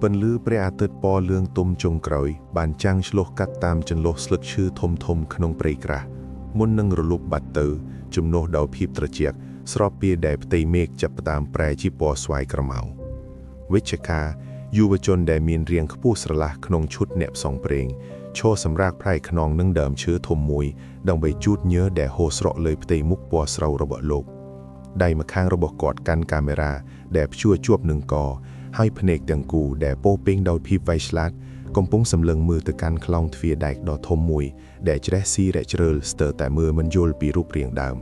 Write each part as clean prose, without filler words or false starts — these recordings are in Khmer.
ពន្លឺព្រះអាទិត្យពណ៌លឿងទុំចុងក្រោយបានចាំងឆ្លុះកាត់តាមចន្លោះស្លឹកឈើធំធំក្នុងព្រៃក្រាស់មុននឹងរលុបបាត់ទៅជំនួសដោយភាពត្រជាក់ស្របពេលដែលផ្ទៃមេឃចាប់ផ្ដើមប្រែជាពណ៌ស្វាយក្រមៅវិជ្ជការយុវជនដែលមានរាងខ្ពស់ស្រឡះក្នុងឈុតអ្នកផ្សងព្រេងឈរសម្រាប់ផ្នែកខ្នងនឹងដើមឈើធំមួយដើម្បីជូតញើសដែលហូរស្រក់លើផ្ទៃមុខពណ៌ស្រូវរបស់លោកដៃម្ខាងរបស់គាត់កាន់កាមេរ៉ាដែលព្យួរជាប់នឹងកហើយភ្នែកទាំងគូដែលពោរពេញដោយភាពវៃឆ្លាតកំពុងសម្លឹងមើលទៅកាន់ខ្លោងទ្វារដែកដ៏ធំមួយដែលច្រេះស៊ីរែកជ្រើលស្ទើរតែមើលមិនយល់ពីរូបរាងដើម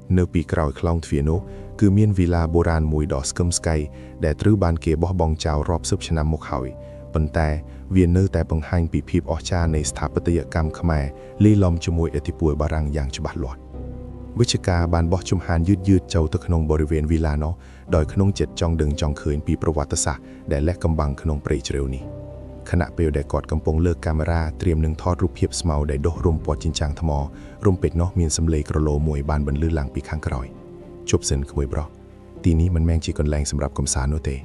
នៅពីក្រោយខ្លោងទ្វារនោះគឺមានវីឡាបុរាណមួយដ៏ស្គមស្កៃដែលត្រូវបានគេបោះបង់ចោលរាប់សិបឆ្នាំមកហើយប៉ុន្តែវានៅតែបង្ហាញពីភាពអស្ចារ្យនៃស្ថាបត្យកម្មខ្មែរលាយឡំជាមួយឥទ្ធិពលបារាំងយ៉ាងច្បាស់លាស់វិជ្ជការបានបោះជំហានយឺតៗចូលទៅក្នុងបរិវេណវីឡានោះដោយក្នុងចិត្តចង់ដឹងចង់ឃើញពីប្រវត្តិសាស្ត្រដែលលាក់កំបាំងក្នុងព្រៃជ្រៅនេះខណៈពេលដែលគាត់កំពុងលើកកាមេរ៉ាត្រៀមនឹងថតរូបភាពស្មៅដែលដុះរុំព័ទ្ធចិញ្ចាំងថ្មរុំពេចនោះមានសម្លេងក្រឡមួយបានបន្លឺឡើងពីខាងក្រោយជប់សិនក្មួយប្រុសទីនេះមិនមែនជាកន្លែងសម្រាប់កំសាន្តនោះទេ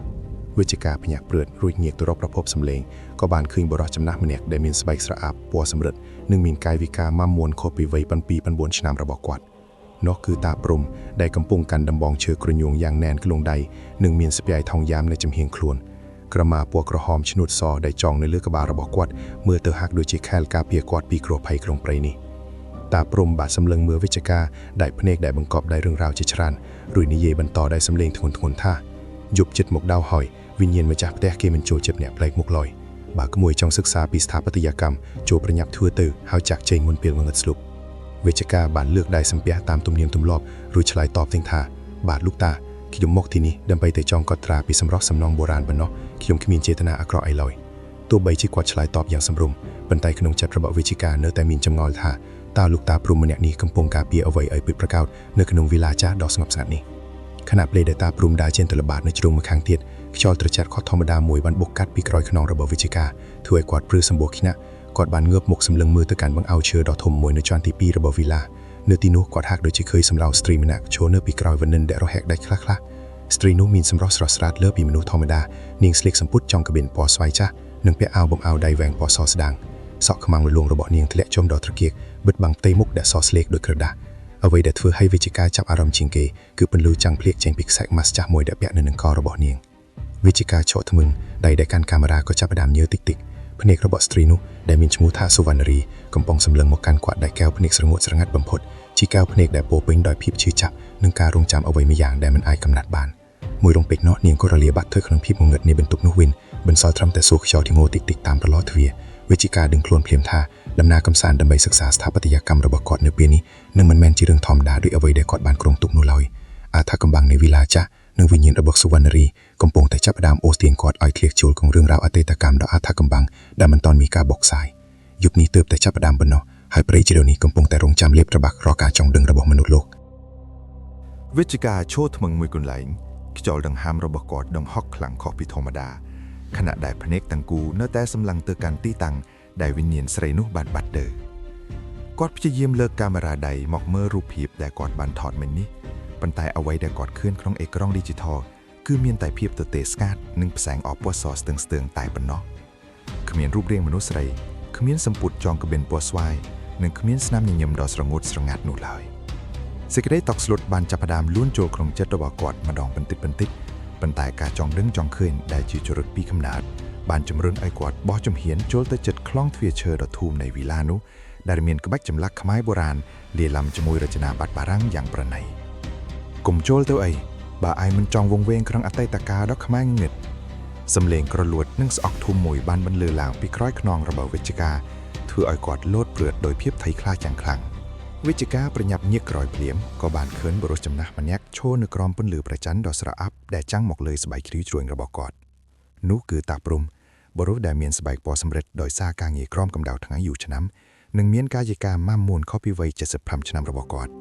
វិជ្ជការភ្ញាក់ព្រឿតរួចងាកទៅរកប្រភពសម្លេងក៏បានឃើញបុរសចំណាស់ម្នាក់ដែលមានស្បែកស្រអាប់ពណ៌សម្រិតនិងមានកាយវិការម៉ាំមួនខុសពីវ័យ7 9ឆ្នាំរបស់គាត់នោះគឺតាព្រំដែលកំពុងកាន់ដំបងឈើក្រញូងយ៉ាងណែនក្នុងដៃនិងមានស្ពាយថងយ៉ាមនៅចំហៀងខ្លួនក្រមាពណ៌ក្រហមឆ្នួតសដែលចងនៅលើក្បាលរបស់គាត់មើលទៅហាក់ដូចជាខែលការពារគាត់ពីគ្រោះភ័យក្នុងព្រៃនេះតាព្រំបាទសម្លឹងមើលវិជ្ជការដែលភ្នែកដែលបង្កប់ដោយរឿងរ៉ាវជាច្រើនរួចនិយាយបន្តដោយសម្លេងធ្ងន់ធ្ងរថាយប់ចិត្តមកដៅហើយវិញ្ញាណម្ចាស់ផ្ទះគេមិនចូលចិត្តអ្នកប្លែកមុខឡើយបើក្មួយចង់សិក្សាពីស្ថាបត្យកម្មចូលប្រញាប់ធ្វើទៅហើយចាក់ចេញមុនពេលងងឹតស្លុបវិជ្ជការបានលើកដៃសំពះតាមទំនៀមទម្លាប់រួចឆ្លើយតបទាំងថាបាទលោកតាខ្ញុំមកទីនេះដើម្បីតែចង់កត់ត្រាពីសម្រស់សំណងបុរាណប៉ុណ្ណោះខ្ញុំគ្មានចេតនាអាក្រក់អីឡើយទោះបីជាគាត់ឆ្លើយតបយ៉ាងសមរម្យប៉ុន្តែក្នុងចិត្តរបស់វិជ្ជការនៅតែមានចម្ងល់ថាតើលោកតាព្រំម្នាក់នេះកំពុងការពារអ្វីឲ្យពិតប្រាកដនៅក្នុងវីឡាចាស់ដ៏ស្ងប់ស្ងាត់នេះខណៈពេលដែលតាព្រំដើរចេញទៅល្បាតនៅជ្រុងម្ខាងទៀតខ្យល់ត្រជាក់ខុសធម្មតាមួយបានបុកកាត់ពីក្រោយខ្នងរបស់វិជ្ជការធ្វើឲ្យគាត់ព្រឺសម្បួរខ្ញាក់គាត់បានងើបមុខសម្លឹងមើលទៅកាន់បង្អោឈើដ៏ធំមួយនៅជាន់ទី2របស់វីឡានៅទីនោះគាត់ហាក់ដូចជាឃើញសម្រោស្ត្រីម្នាក់ឈរនៅពីក្រោយវណ្ណិនដែលរហែកដាច់ខ្លះៗស្ត្រីនោះមានសម្រស់ស្រស់ស្រាតលើពីមនុស្សធម្មតានាងស្លៀកសំពត់ចង់កបិនពណ៌ស្វាយចាស់និងពាក់អាវបំអោដៃវែងពណ៌សស្ដាងសក់ខ្មាំងរលួងរបស់នាងធ្លាក់ចុំដល់ត្រគាកបិទបាំងផ្ទៃមុខដែលសស្លេកដោយក្រដាសអ្វីដែលធ្វើឲ្យវិជ្ជការចាប់អារម្មណ៍ជាងគេគឺពន្លឺចាំងភ្លៀកចេញពីខ្សែម៉ាស់ចាស់មួយដែលពាក់នៅនឹងករបស់នាងវិជ្ជការឆក់ធ្មឹងដៃដែលកាន់កាមេរ៉ាក៏ចាប់ផ្ដើមញើតិចតិចភ្នែករបស់ស្ត្រីនោះដែលមានឈ្មោះថាសុវណ្ណរីកំពុងសម្លឹងមកកាន់គាត់ដោយកែវភ្នែកស្រងួតស្រងាត់បំផុតជាកែវភ្នែកដែលពោពេញដោយភាពឈឺចាប់និងការរងចាំអ្វីមួយយ៉ាងដែលមិនអាចកំណត់បានមួយរំពេចនោះនាងក៏រលាបាត់ទៅក្នុងភាពងងឹតនៃបន្ទប់នោះវិញបន្សល់ត្រឹមតែសួរខ្យល់ទីងោតិចតិចតាមប្រឡោះទ្វារវិជ្ជការដឹងខ្លួនភ្លាមថាដំណើរកំសាន្តដើម្បីសិក្សាស្ថាបត្យកម្មរបស់គាត់នៅពេលនេះនឹងមិនមែនជារឿងធម្មតាដូចអ្វីដែលគាត់បានគ្រោងទុកនោះឡើយអាថាកំបាំងនៃវីឡាចាស់និងវិញ្ញាណរបស់សុវណ្ណរីកំពុងតែចាប់ផ្ដើមអូសទាញគាត់ឲ្យធ្លៀកចូលក្នុងរឿងរ៉ាវអតីតកម្មដ៏អាថ៌កំបាំងដែលមិនទាន់មានការបកស្រាយយុគនេះទើបតែចាប់ផ្ដើមប៉ុណ្ណោះហើយព្រៃជ្រៅនេះកំពុងតែរងចាំលេបត្របាក់រាល់ការចង់ដឹងរបស់មនុស្សលោក វិជ្ជការឈរថ្មឹងមួយកន្លែងខ្យល់ដង្ហើមរបស់គាត់ដង្ហក់ខ្លាំងខុសពីធម្មតាខណៈដែលភ្នែកទាំងគូនៅតែសម្លឹងទៅកាន់ទីតាំងដែលវិញ្ញាណស្រីនោះបានបាត់ទៅគាត់ព្យាយាមលើកកាមេរ៉ាដៃមកមើលរូបភាពដែលគាត់បានថតមិញនេះប៉ុន្តែអ្វីដែលគាត់ឃើញក្នុងអេក្រង់ Digital គឺមានតែភាពទទេស្ងាត់និងផ្សែងអពណ៌សស្ទឹងស្ទើងតែប៉ុណ្ណោះគ្មានរូបរាងមនុស្សស្រីគ្មានសម្ពុតចងកបិនពណ៌ស្វាយនិងគ្មានស្នាមញញឹមដ៏ស្រងូតស្រងាត់នោះឡើយសេចក្តីតក់ស្លុតបានចាប់ផ្ដើមលួនចូលក្នុងចិត្តរបស់គាត់ម្ដងបន្តិចបន្តិចប៉ុន្តែការចង់ដឹងចង់ឃើញដែលជាចរិតពីកំណើតបានជំរុញឲ្យគាត់បោះជំហានចូលទៅជិតខ្លោងទ្វារឈើដ៏ធំនៃវីឡានោះដែលមានក្បាច់ចម្លាក់ខ្មែរបុរាណលាយឡំជាមួយរចនាប័ទ្មបារាំងយ៉ាងប្រណីកុំចូលទៅអីបើឯងមិនចង់វង្វេងក្នុងអតីតកាលដ៏ខ្មៅងងឹតសំឡេងក្រលួតនិងស្អកធំមួយបានបន្លឺឡើងពីក្រោយខ្នងរបស់វិជ្ជការធ្វើឲ្យគាត់លោតព្រឿតដោយភាពភ័យខ្លាចយ៉ាងខ្លាំងវិជ្ជការប្រញាប់ញាក់ក្រោយភ្លាមក៏បានឃើញបុរសចំណាស់ម្នាក់ឈរនៅក្រោមពន្លឺប្រច័ណ្ឌដ៏ស្រអាប់ដែលចាំងមកលើស្បែកជ្រីវជ្រួញរបស់គាត់នោះគឺតាព្រំបុរសដែលមានស្បែកពណ៌សម្រិតដោយសារការងារក្រោមកម្ដៅថ្ងៃយូរឆ្នាំនិងមានកាយវិការម៉ាំមួនខុសពីវ័យ75ឆ្នាំរបស់គាត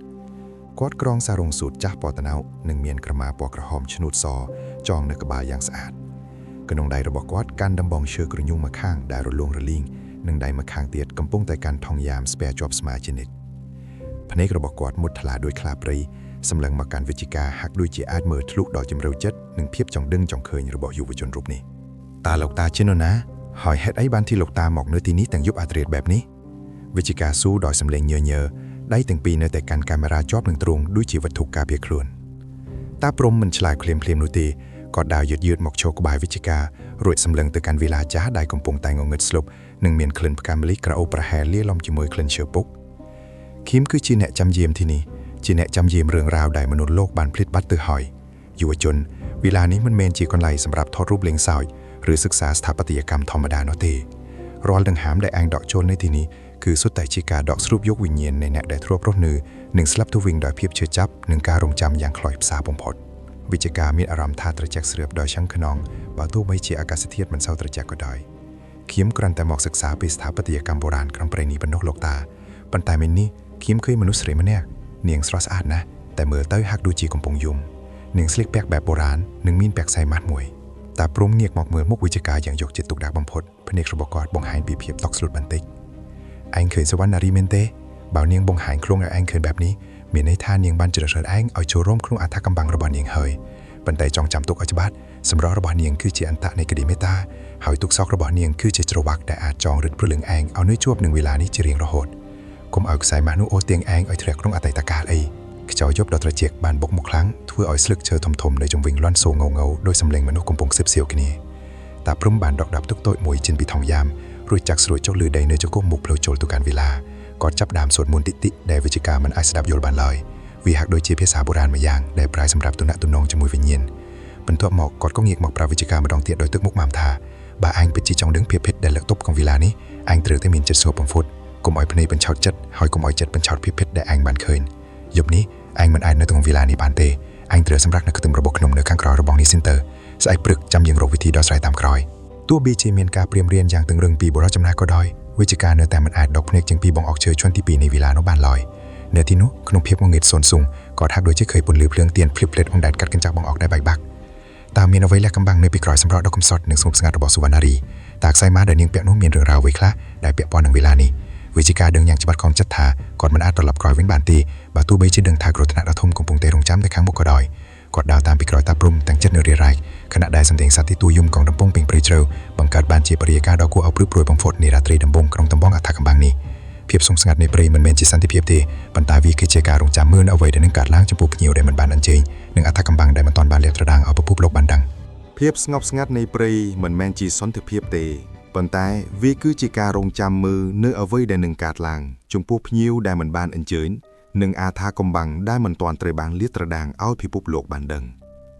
់គាត់ក្រងសារងសូត្រចាស់ពណ៌ត្នោតនិងមានក្រមាពណ៌ក្រហមឆ្នួតសចងនៅក្បាលយ៉ាងស្អាតក្នុងដៃរបស់គាត់កាន់ដំបងឈើក្រញូងម្ខាងដែលរលួងរលីងនិងដៃម្ខាងទៀតកំពុងតែកាន់ថងយ៉ាមស្ពែជាប់ស្មាជានិច្ចភ្នែករបស់គាត់មុតថ្លាដោយខ្លាព្រៃសម្លឹងមកកាន់វិជ្ជការហាក់ដូចជាអាចមើលធ្លុះដល់ជំរឿចិត្តនិងភាពចង់ដឹងចង់ឃើញរបស់យុវជនរូបនេះ។ តើលោកតាជានរណា ហើយហេតុអីបានទីលោកតាមកនៅទីនេះទាំងយប់អាធ្រាត្របែបនេះវិជ្ជការស៊ូដោយសម្លេងញើញើដៃទាំងពីរនៅតែកាន់កាមេរ៉ាជាប់នឹងទ្រូងដូចជាវត្ថុការពារខ្លួនតាព្រំមិនឆ្លើយភ្លាមៗនោះទេគាត់ដើរយឺតៗមកឈរក្បែរវិជ្ជការរួចសម្លឹងទៅកាន់វីឡាចាស់ដែលកំពុងតែងងឹតស្លុបនិងមានក្លិនផ្កាម្លិះក្រអូបប្រហែលលាយឡំជាមួយក្លិនឈើពុកឃីមគឺជាអ្នកចាំយាមទីនេះជាអ្នកចាំយាមរឿងរ៉ាវដែលមនុស្សលោកបានភ្លេចបាត់ទៅហើយយុវជនវីឡានេះមិនមែនជាកន្លែងសម្រាប់ថតរូបលេងសើចឬសិក្សាស្ថាបត្យកម្មធម្មតានោះទេរាល់ដង្ហើមដែលឯងដកចូលនៅទីនេះគឺសុទ្ធតែជាការដកស្រូបយកវិញ្ញាណនៃអ្នកដែលធ្លាប់រស់នៅនិងស្លាប់ទៅវិញដោយភាពឈឺចាប់និងការរងចាំយ៉ាងខ្លុយផ្សាបំផុតវិជ្ជការមានអារម្មណ៍ថាត្រជាក់ស្រឿបដោយឆឹងខ្នងបើទោះបីជាអាកាសធាតុមិនសូវត្រជាក់ក៏ដោយខ្ញុំគ្រាន់តែមកសិក្សាពីស្ថាបត្យកម្មបុរាណក្នុងព្រៃនេះប៉ុណ្ណោះលោកតាប៉ុន្តែមិញនេះខ្ញុំឃើញមនុស្សស្រីម្នាក់នាងស្រស់ស្អាតណាស់តែមើលទៅហាក់ដូចជាកំពុងយំនាងស្លៀកពាក់បែបបុរាណនិងមានពាក់ខ្សែម៉ាស់មួយតាព្រំងាកមកមើលមុខវិជ្ជការយ៉ាងយកចិត្តទុកដាក់បំផុតភ្នែករបស់គាត់បង្ហាញពីភាពតក់ស្លុតបន្តិចឯងឃើញសវណ្ណារីមែនទេបើនាងបង្ហាញខ្លួនឲ្យឯងឃើញបែបនេះមានន័យថានាងបានជ្រើសរើសឯងឲ្យចូលរួមក្នុងអត្ថកម្មបាំងរបស់នាងហើយប៉ុន្តែចងចាំទុកឲ្យច្បាស់សម្រស់របស់នាងគឺជាអន្តៈនៃក្តីមេត្តាហើយទុក្ខសោករបស់នាងគឺជាច្រវាក់ដែលអាចចងរឹតព្រលឹងឯងឲ្យនៅជាប់នឹងវេលានេះជារៀងរហូតកុំឲ្យខ្សែម៉ាស់នោះអូសទាញឯងឲ្យធ្លាក់ក្នុងអតីតកាលអីខ្យល់យប់ដ៏ត្រជាក់បានបុកមកខ្លាំងធ្វើឲ្យស្លឹកឈើធំៗនៅជុំវិញលាន់សូងងៅដោយសម្លេងមនុស្សកំពុងស៊ើបសៀវគ្នាតាព្រំបានដកដាប់ទុកតូចមួយចេញពីថងយ៉ាមរួចចាក់ស្រួយចុះលើដីនៅចំពោះមុខផ្លូវចូលទៅកាន់វីឡាគាត់ចាប់ដើមសូត្រមន្តតិតិដែលវិជ្ជការមិនអាចស្ដាប់យល់បានឡើយវាហាក់ដូចជាភាសាបុរាណមួយយ៉ាងដែលប្រើសម្រាប់ទំនាក់ទំនងជាមួយវិញ្ញាណបន្ទាប់មកគាត់ក៏ងាកមកប្រាប់វិជ្ជការម្ដងទៀតដោយទឹកមុខម៉ាំថាបើឯងពិតជាចង់ដឹងភាពពិតដែលលើកទប់ក្នុងវីឡានេះឯងត្រូវតែមានចិត្តស្ងប់បំផុតកុំឲ្យភ្នែកបញ្ឆោតចិត្តហើយកុំឲ្យចិត្តបញ្ឆោតភាពពិតដែលឯងបានឃើញយប់នេះឯងមិនអាចនៅក្នុងវីឡានេះបានទេឯងត្រូវសម្រាកនៅខ្ទឹមរបស់ខ្ញុំនៅខាងក្រោយរបងនេះសិនទៅស្អែកព្រឹកចាំយើងរកវិធីដោះស្រាយតាមក្រោយទោះបីជាមានការព្រាមរៀនយ៉ាងតឹងរឹងពីបុរសចំណាស់ក៏ដោយវិជ្ជការនៅតែមិនអាចដកភ្នែកចេញពីបងអុកឈើជាន់ទី2នៃវីឡានោះបានឡើយនៅទីនោះក្នុងភាពងងឹតសូន្យស៊ុងគាត់ហាក់ដូចជាឃើញពន្លឺភ្លើងទៀនភ្លៀបភ្លេតអង្ដែតកាត់កញ្ចក់បងអុកដែលបែកបាក់តើមានអ្វីលាក់កំបាំងនៅពីក្រោយសម្រស់ដ៏កំសត់និងស្ងប់ស្ងាត់របស់សុវណ្ណារីតើខ្សែម៉ាដែលនាងពាក់នោះមានរឿងរ៉ាវអ្វីខ្លះដែលពាក់ព័ន្ធនឹងវីឡានេះវិជ្ជការដឹងយ៉ាងច្បាស់ខំចិត្តថាគាត់មិនអាចត្រឡប់ក្រោយវិញបានទេបើទោះបីជាដឹងថាគ្រោះថ្នាក់ដ៏ធំកំពុងតែរងចាំនៅខាងមុខក៏ដោយគាត់ដើរតាមពីក្រោយតាព្រំទាំងចិត្តនៅរារែកខណៈដែលសំឡេងសត្វទីទួយំកងដំពងពេញព្រៃជ្រៅបង្កើតបានជាបរិយាកាសដ៏គួរឲ្យព្រឺព្រួយបំផុតនៃរាត្រីដំបូងក្នុងតំបន់អដ្ឋកំបាំងនេះភាពស្ងប់ស្ងាត់នៃព្រៃមិនមែនជាសន្តិភាពទេប៉ុន្តែវាគឺជាការរងចាំមើលអ្វីដែលនឹងកើតឡើងចំពោះភ្ញៀវដែលមិនបានអញ្ជើញនិងអដ្ឋកំបាំងដែលមិនទាន់បានលាតត្រដាងឲ្យពិភពលោកបានដឹង ភាពស្ងប់ស្ងាត់នៃព្រៃមិនមែនជាសន្តិភាពទេប៉ុន្តែវាគឺជាការរងចាំមើលនៅអ្វីដែលនឹងកើតឡើងចំពោះភ្ញៀវដែលមិនបានអញ្ជើញនិងអាថាកំបាំងដែលមិនទាន់ត្រូវបានលាតត្រដាងឲ្យពិភពលោកបានដឹ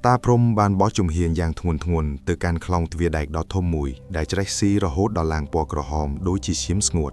ងតាព្រំបានបោះជំហានយ៉ាងធ្ងន់ធ្ងរទៅកាន់ខ្លងទ្វារដែកដ៏ធំមួយដែលច្រេះស៊ីរហូតដល់ឡើងពណ៌ក្រហមដូចជាឈាមស្ងួត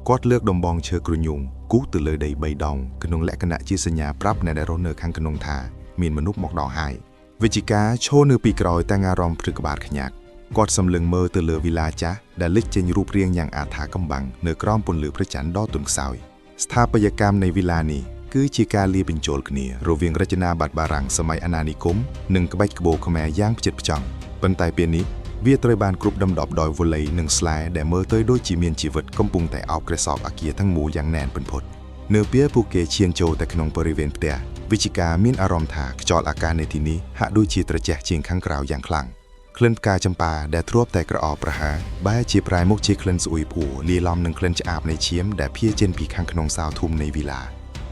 គាត់លើកដំបងឈើគ្រញូងគូសទៅលើដីបីដងក្នុងលក្ខណៈជាសញ្ញាប្រាប់អ្នកដែលរស់នៅខាងក្នុងថាមានមនុស្សមកដល់ហើយវិជ្ជការឈរនៅពីក្រោយតាំងអារម្មណ៍ព្រឹកក្បាលខ្ញាក់គាត់សម្លឹងមើលទៅលើវីឡាចាស់ដែលលេចចេញរូបរាងយ៉ាងអាថាកំបាំងនៅក្រោមពន្លឺព្រះច័ន្ទដ៏ទន់ខ្សោយស្ថាបត្យកម្មនៃវីឡានេះគឺជាការលាយបញ្ចូលគ្នារវាងរចនាបថបារាំងសម័យអាណានិគមនិងក្បាច់ក្បូរខ្មែរយ៉ាងផ្ចិតផ្ចង់ប៉ុន្តែពេលនេះវាត្រូវបានគ្រប់ដណ្ដប់ដោយវល័យនិងស្លែដែលមើលទៅដូចជាមានជីវិតកំពុងតែអោបក្រសោបអាគារទាំងមូលយ៉ាងណែនពន្ធផុតនៅពេលពួកគេឈានចូលទៅក្នុងបរិវេណផ្ទះវិជ្ជការមានអារម្មណ៍ថាខ្យល់អាកាសនៅទីនេះហាក់ដូចជាត្រជាក់ជាងខាងក្រៅយ៉ាងខ្លាំងក្លិនផ្កាចម្ប៉ាដែលធ្លាប់តែក្រអបប្រហារបែរជាប្រែមុខជាក្លិនស្អុយភួរលាយឡំនឹងក្លិនឆ្អាបនៃឈាមដែលភាចេញពីខាងក្នុងសោធុំនៃវីឡ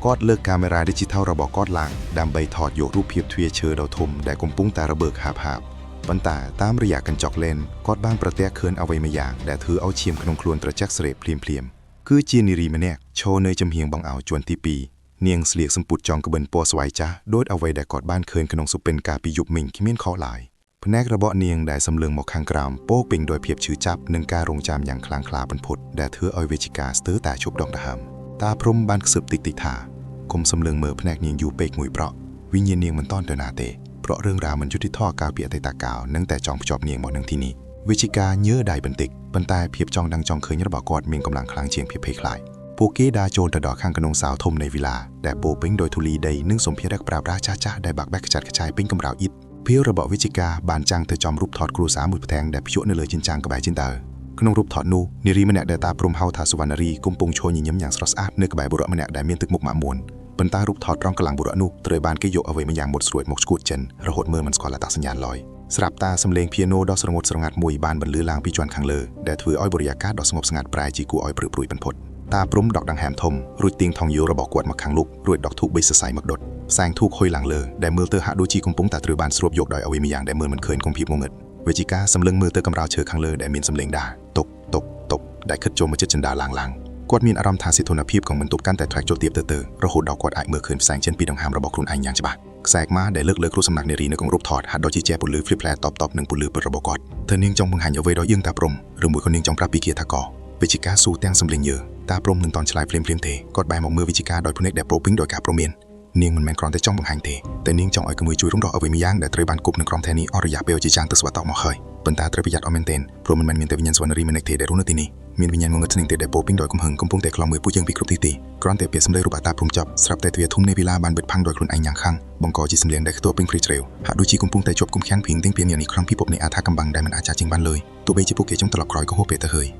ាគាត់លើកកាមេរ៉ាឌីជីថលរបស់គាត់ឡើងដើម្បីថតយករូបភាពទ្វារឈើដ៏ធំដែលកំពុងតែរបើកហាបហាបប៉ុន្តែតាមរយៈកញ្ចក់លេនគាត់បានប្រទះឃើញអ្វីមួយយ៉ាងដែលធ្វើឲ្យឈាមក្នុងខ្លួនត្រជាក់ស្រេបភ្លាមភ្លាមគឺជានារីម្នាក់ឈរនៅចំហៀងបងអោជាន់ទី2នាងស្លៀកសំពត់ចង់ក្បិនពណ៌ស្វាយចាស់ដោយអ្វីដែលគាត់បានឃើញក្នុងសុពិនកាលពីយប់មិញគ្មានខុសឡើយភ្នែករបស់នាងដែលសម្លឹងមកខាងក្រោមពោពេញដោយភាពឈឺចាប់និងការរងចាំយ៉ាងខ្លាំងក្លាបំផុតដែលធ្វើឲ្យវេជ្ជការស្ទើរតែជប់ដងដង្ហើមតាព្រំបានខ្សឹបតិចតិចថាគុំសម្លឹងមើលភ្នែកនាងយូរពេកមួយប្រក់វិញ្ញាណនាងមិនតន់ទៅណាទេព្រោះរឿងរ៉ាវមិនយុត្តិធម៌កាលពីអតីតកាលនឹងតែចង់ភ្ជាប់នាងមកនឹងទីនេះវិជ្ជការញើដៃបន្តិចប៉ុន្តែភាពចង់ដឹងចង់ឃើញរបស់គាត់មានកម្លាំងខ្លាំងជាងភាពភ័យខ្លាចពួកគេដើរចូលទៅដល់ខាងក្នុងសោធំនៃវីឡាដែលពោពេញដោយធូលីដីនិងសម្ភារៈប្រើប្រាស់ចាស់ៗដែលបាក់បែកខ្ចាត់ខ្ចាយពេញកម្រោលអ៊ីតភៀវរបស់វិជ្ជការបានចាំងទៅចំរូបថតគ្រួសារមួយផ្ទាំងដែលភ្ជាប់នៅលើជញ្ជាំងក្បែរចិនតើក្នុងរូបថតនោះនារីម្នាក់ដែលតាព្រំហៅថាសុវណ្ណរីកំពុងឈរញញឹមយ៉ាងស្រស់ស្អាតនៅក្បែរបុរសម្នាក់ដែលមានទឹកមុខម៉ាក់មួនប៉ុន្តែរូបថតត្រង់កម្លាំងបុរសនោះត្រូវបានគេយកអ្វីមួយយ៉ាងមុតស្រួចមកឈួតចិនរហូតមើលមិនស្គាល់អត្តសញ្ញាណឡើយ ស្រាប់តាសំឡេងភៀណូដ៏ស្រងត់ស្រងាត់មួយបានបន្លឺឡើងពីជាន់ខាងលើដែលធ្វើឲ្យបរិយាកាសដ៏ស្ងប់ស្ងាត់ប្រែជាគួរឲ្យព្រឺព្រួយបំផុតតាព្រំដកដង្ហើមធំរួចទាញថងយោរបស់គាត់មកខាងលុករួចដកធូបបីសរសៃមកដុតផ្សែងធូបហុយឡើងលើដែលមើលទៅហាក់ដូចជាកំពុងតែត្រូវបានស្រូបយកដោយអ្វីម្យ៉ាងដែលមើលមិនឃើញក្នុងភាពងងឹតវេជីកាសម្លឹងមើលទៅកម្រាលឈើខាងលើដែលមានសំឡេងដាតុកតុកតុកដែលខិតចូលមកជិតចិន្តាឡើងឡើងគាត់មានអារម្មណ៍ថាសីតុណ្ហភាពของបន្ទប់កាន់តែធ្លាក់ចុះទាបទៅទៅរហូតដល់គាត់អាចមើលឃើញផ្សែងចេញពីដង្ហើមរបស់ខ្លួនឯងយ៉ាងច្បាស់ខ្សែក្មាដែលលើកលើគ្រូសំណាក់នារីនៅក្នុងរូបថតហាក់ដូចជាជះពន្លឺភ្លឺផ្លែតបតបនឹងពន្លឺពិតរបស់គាត់តើនាងចង់បង្ហាញអ្វីដល់យើងតាព្រំឬមួយក៏នាងចង់ប្រាប់ពីគាថាកវិជ្ជការស៊ូទាំងសម្លេងយើតាព្រំមិនតន់ឆ្លើយភ្លាមភ្លាមទេគាត់បែរមកមើលវិជ្ជការដោយភ្នែកដែលពោពេញដោយការព្រមាននាងមិនមែនគ្រាន់តែចង់បង្ហាញទេតែនាងចង់ឲ្យកមួយជួយរំដោះអ្វីម្យ៉ាងដែលត្រូវបានគប់នៅក្រុមថែនេះអស់រយៈពេលជាច្រើនទសវត្សរ៍មកហើយប៉ុន្តែត្រូវប្រយ័ត្នអស់មែនទែនព្រោះមិនមែនមានតែវិញ្ញាណសវណ្ណរីម្នាក់ទេដែលរស់នៅទីនេះមានវិញ្ញាណងងឹតស្នឹងទេដែលពោពេញដោយកំហឹងកំពុងតែខ្លំមើលពួកយើងពីគ្រប់ទីទីគ្រាន់តែពាក្យសម្ដីរបស់តាព្រំចប់ស្រាប់តែទ្វារធំនៃវិឡាបានបិទផាំងដោយខ្លួនឯងយ៉ាងខ្លាំងបង្កជាសម្លេងដែលខ្ទប់ពេញព្រៃជ្រៅហាក់ដូចជាកំពុងតែជាប់គុំខាំងភៀងទាំងពីនេះក្នុងពិភពនៃអាថាកំបាំងដែលមិនអាចចាកចេញបានឡើយទោះបីជាពួកគេចង់ត្រឡប់ក្រោយក៏ហួសពេលទៅហើយ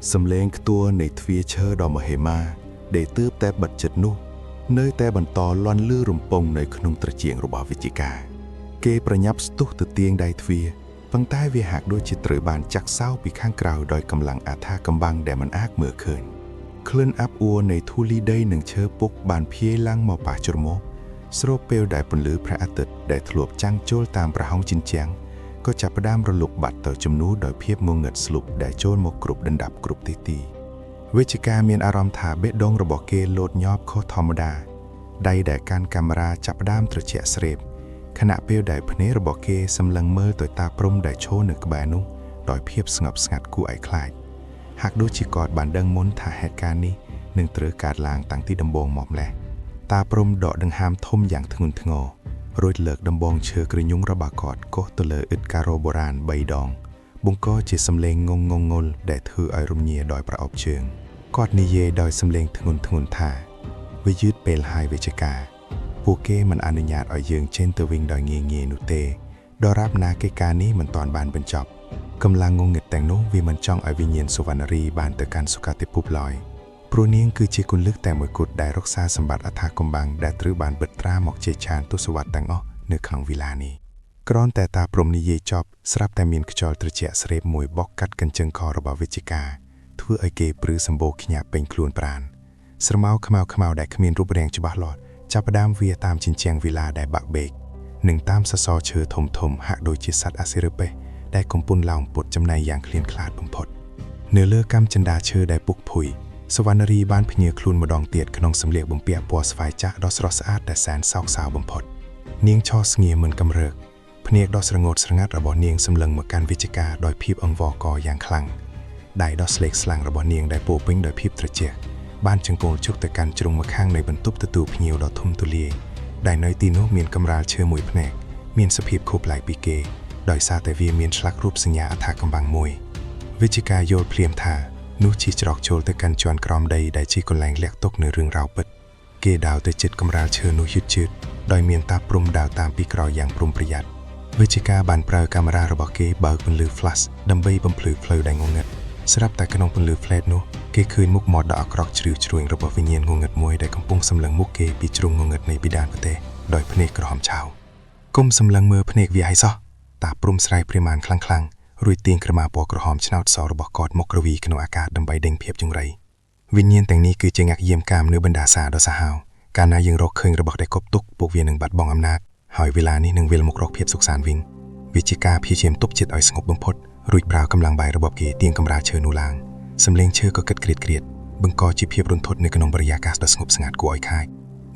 សំឡេងខ្ទួរនៃទ្វារឈើដ៏មហិមាដែលទើបតែបិទចិត្តនោះ នៅតែបន្តលន់លឺរំពងនៅក្នុងត្រចៀករបស់វិជ្ជការគេប្រញាប់ស្ទុះទៅទាញដៃទ្វារប៉ុន្តែវាហាក់ដូចជាត្រូវបានចាក់សោពីខាងក្រៅដោយកម្លាំងអាថាកំបាំងដែលមិនអាចមើលឃើញក្លិនអាប់អួរនៃធូលីដីនិងឈើពុកបានភាយឡើងមកប៉ះច្រមុះស្របពេលដែលពន្លឺព្រះអាទិត្យដែលធ្លាប់ចាំងចូលតាមប្រហោងជញ្ជាំងក៏ចាប់ផ្ដើមរលុបបាត់ទៅជំនួសដោយភាពងងឹតស្លុបដែលចូលមកគ្រប់ដណ្ដប់គ្រប់ទិសទី វេជ្ជការមានអារម្មណ៍ថាបេះដូងរបស់គេលោតញាប់ខុសធម្មតាដៃដែលកាន់កាមេរ៉ាចាប់ផ្ដើមត្រជាក់ស្រេបខណៈពេលដែលភ្នែករបស់គេសម្លឹងមើលទៅតាព្រំដែលឈរនៅក្បែរនោះដោយភាពស្ងប់ស្ងាត់គួរឲ្យខ្លាចហាក់ដូចជាគាត់បានដឹងមុនថាហេតុការណ៍នេះនឹងត្រូវកើតឡើងតាំងពីដំបូងមកម្ល៉េះតាព្រំដកដង្ហើមធំយ៉ាងធ្ងន់ធ្ងររួចលើកដំបងឈើក្រញូងរបស់គាត់កោសទៅលើឥដ្ឋការ៉ូបុរាណ3ដងបង្កជាសំឡេងងងងងល់ដែលធ្វើឲ្យរំញៀដោយប្រអប់ជើងគាត់និយាយដោយសំឡេងធ្ងន់ធ្ងរថាវាយឺតពេលហើយវិជ្ជការពួកគេមិនអនុញ្ញាតឲ្យយើងចេញទៅវិញដោយងាយៗនោះទេដរាបណាកិច្ចការនេះមិនទាន់បានបញ្ចប់កម្លាំងងងឹតទាំងនោះវាមិនចង់ឲ្យវិញ្ញាណសុវណ្ណរីបានទៅកាន់សុគតិភពឡើយព្រោះនាងគឺជាគន្លឹះតែមួយគត់ដែលរក្សាសម្បត្តិអថាកំបាំងដែលត្រូវបានបិទត្រាមកជាឆានទសវត្សរ៍ទាំងអស់នៅក្នុងវិឡានេះគ្រាន់តែតាព្រំនិយាយចប់ស្រាប់តែមានខ្យល់ត្រជាក់ស្រេបមួយបក់កាត់កញ្ចឹងខរបស់វិជ្ជការធ្វើឲ្យគេព្រឺសម្បូរខ្ញាក់ពេញខ្លួនប្រាណស្រមោលខ្មៅខ្មៅដែលគ្មានរូបរាងច្បាស់លាស់ចាប់ផ្ដើមវាតាមជញ្ជាំងវិឡាដែលបាក់បែកនិងតាមសសរឈើធំធំហាក់ដូចជាសត្វអាសិរពិសដែលកំពុងឡោមពុតចំណៃយ៉ាងឃ្លានខ្លាតបំផុតនៅលើកាំចិន្តាឈើដែលពុកភុយសវណ្ណរីបានភ្ញាខ្លួនម្ដងទៀតក្នុងសម្លៀកបំពាក់ពណ៌ស្វាយចាក់ដ៏ស្រស់ស្អាតដែលសែនសោកសៅបំផុតនាងឈរស្ងៀមមិនកំរើកភ្នែកដ៏ស្រងូតស្រងាត់របស់នាងសម្លឹងមកកាន់វិជ្ជការដោយភាពអង្វរកយ៉ាងខ្លាំងដៃដ៏ស្លេកស្លាំងរបស់នាងដែលពោពេញដោយភាពត្រជាក់បានចង្កូលជុកទៅកាន់ជ្រុងម្ខាងនៃបន្ទប់ទទួលភ្ញៀវដ៏ធំទូលាយដែលនៅទីនោះមានកម្រាលឈើមួយផ្នែកមានសភាពខុសប្លែកពីគេដោយសារតែវាមានឆ្លាក់រូបសញ្ញាអថាកំបាំងមួយវិជ្ជការយល់ភ្លាមថានោះជាច្រកចូលទៅកាន់ជាន់ក្រោមដីដែលជាកន្លែងលាក់ទុកនូវរឿងរ៉ាវពិតគេដើរទៅជិតកម្រាលឈើនោះយឺតៗដោយមានតាព្រំដើរតាមពីក្រោយយ៉ាងប្រុងប្រយ័ត្នវិជ្ជការបានប្រើកាមេរ៉ារបស់គេបើកពន្លឺ flash ដើម្បីបំភ្លឺផ្លូវដែលងងឹតស្រាប់តែក្នុងពន្លឺ flash នោះគេឃើញមុខមាត់ដ៏អាក្រក់ជ្រីវជ្រួញរបស់វិញ្ញាណងងឹតមួយដែលកំពុងសម្លឹងមុខគេពីជ្រុងងងឹតនៃពិដានប្រទេសដោយភ្នែកក្រហមឆៅគុំសម្លឹងមើលភ្នែកវាឲ្យសោះតាព្រំស្រែកព្រាមានខ្លាំងៗរួចទាញក្រមាពណ៌ក្រហមឆ្នោតសរបស់គាត់មករវីក្នុងអាកាសដើម្បីដេញភាពចង្រៃវិញ្ញាណទាំងនេះគឺជាងាក់យាមកាមនៅបណ្ដាសាដ៏សាហាវកាលណាយើងរកឃើញរបស់ដែលគប់ទុកពួកវានឹងបាត់បង់អំណាចហើយវេលានេះនឹងវិលមករកភាពសុខសាន្តវិញវាជាការព្យាយាមទប់ចិត្តឲ្យស្ងប់បំផុតរួចប្រើកម្លាំងបាយរបស់គេទាញកម្រាលឈើនោះឡើងសំឡេងឈើក៏គិតក្រៀតក្រៀតបង្កជាភាពរន្ធត់នៅក្នុងបរិយាកាសដ៏ស្ងប់ស្ងាត់គួរឲ្យខាច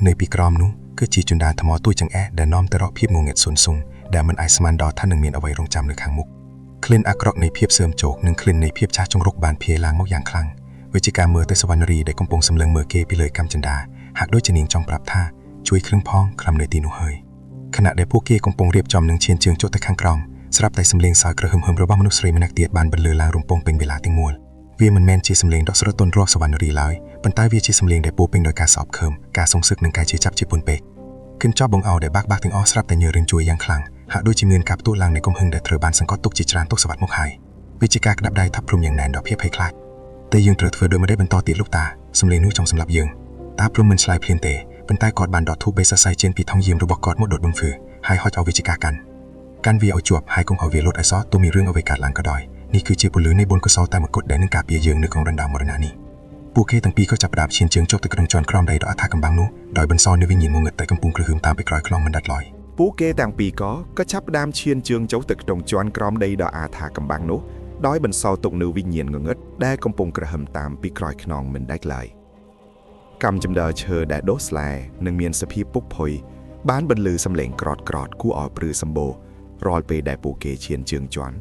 នៅពីក្រោមនោះគឺជាជណ្ដើរថ្មទួចចង្អេះដែលនាំទៅរកភាពងងឹតស៊ុនស៊ុងដែលមិនអាចស្មានដល់ថានឹងមានអ្វីរងចាំនៅខាងមុខក្លិនអាក្រក់នៃភាពសើមជោគនិងក្លិននៃភាពចាស់ចង្រុកបានភាយឡើងមកយ៉ាងខ្លាំងវាជាការមើលទៅសវណ្ណរីដែលកំពុងសម្លឹងមើលគេពីលើកាំចិន្តាហាក់ដូចជានាងចង់ប្រាប់ថាជួយគ្រឿងផងក្លំនៅទីនោះហើយខណៈដែលពួកគេកំពុងរៀបចំនឹងឈានជើងចុះទៅខាងក្រោមស្រាប់តែសំឡេងសើចក្រហឹមហឹមរបស់មនុស្សស្រីម្នាក់ទៀតបានបន្លឺឡើងរំពងពេញវេលាទាំងមូលវាមិនមែនជាសំឡេងដ៏ស្រទន់របស់សវណ្ណរីឡើយប៉ុន្តែវាជាសំឡេងដែលពោពេញដោយការសោកខឹមការសងសឹកនិងការជឿចាប់ជាពន់ពេកគិនចប់បងអោដែលបាក់បាក់ទាំងអស់ស្រាប់តែញើរឿងជួយយ៉ាងខ្លាំងហាក់ដូចជាមានការផ្ទុះឡើងនៃកំហឹងដែលត្រូវបានសង្កត់ទុកជាច្រើនទសវត្សរ៍មកហើយវាជាការក្តាប់ដៃថាប់ព្រំយ៉ាងណែនដល់ភាពភ័យខ្លាចតែយើងត្រូវធ្វើដោយមិនได้បន្តទៀតលោកតាសំឡេងនោះចង់សម្លាប់យើងតាព្រំមិនឆ្លើយភ្លាមទេប៉ុន្តែគាត់បានដកធូបបេសសៃចេញពីថងយាមរបស់គាត់មកដុតបំហ្វឺហើយហុចឲ្យវាជាការកាន់ កាន់វាឲ្យជាប់ហើយកុំឲ្យវាលត់ឲ្យសោះទោះមានរឿងអ្វីកើតឡើងក៏ដោយនេះគឺជាពន្លឺនៃបុណ្យកុសលតែមួយគត់ដែលនឹងការពារយើងនៅក្នុងរណ្ដៅមរណៈនេះពួកគេទាំងពីរក៏ចាប់ផ្ដើមឈានជើងចុះទៅក្នុងជាន់ក្រោមដីដ៏អថកំបាំងនោះដោយបន្សល់នូវវិញ្ញាណងងឹតតែកំពុងគ្រហឹមតាមពីក្រោយខ្នងមិនដាច់ឡើយ ពួកគេទាំងពីរក៏ក៏ចាប់ផ្ដើមឈានជើងចូលទៅក្នុងជាន់ក្រោមដីដ៏អាថាកំបាំងនោះដោយបន្សល់ទុកនូវវិញ្ញាណងងឹតដែលកំពុងគ្រហឹមតាមពីក្រោយខ្នងមិនដាច់ឡើយកម្មចម្ដើឈើដែលដុះស្លែនិងមានសភាពពុកផុយបានបន្លឺសំឡេងក្រតក្រតគួរឲ្យព្រឺសម្បូររាល់ពេលដែលពួកគេឈានជើងជាន់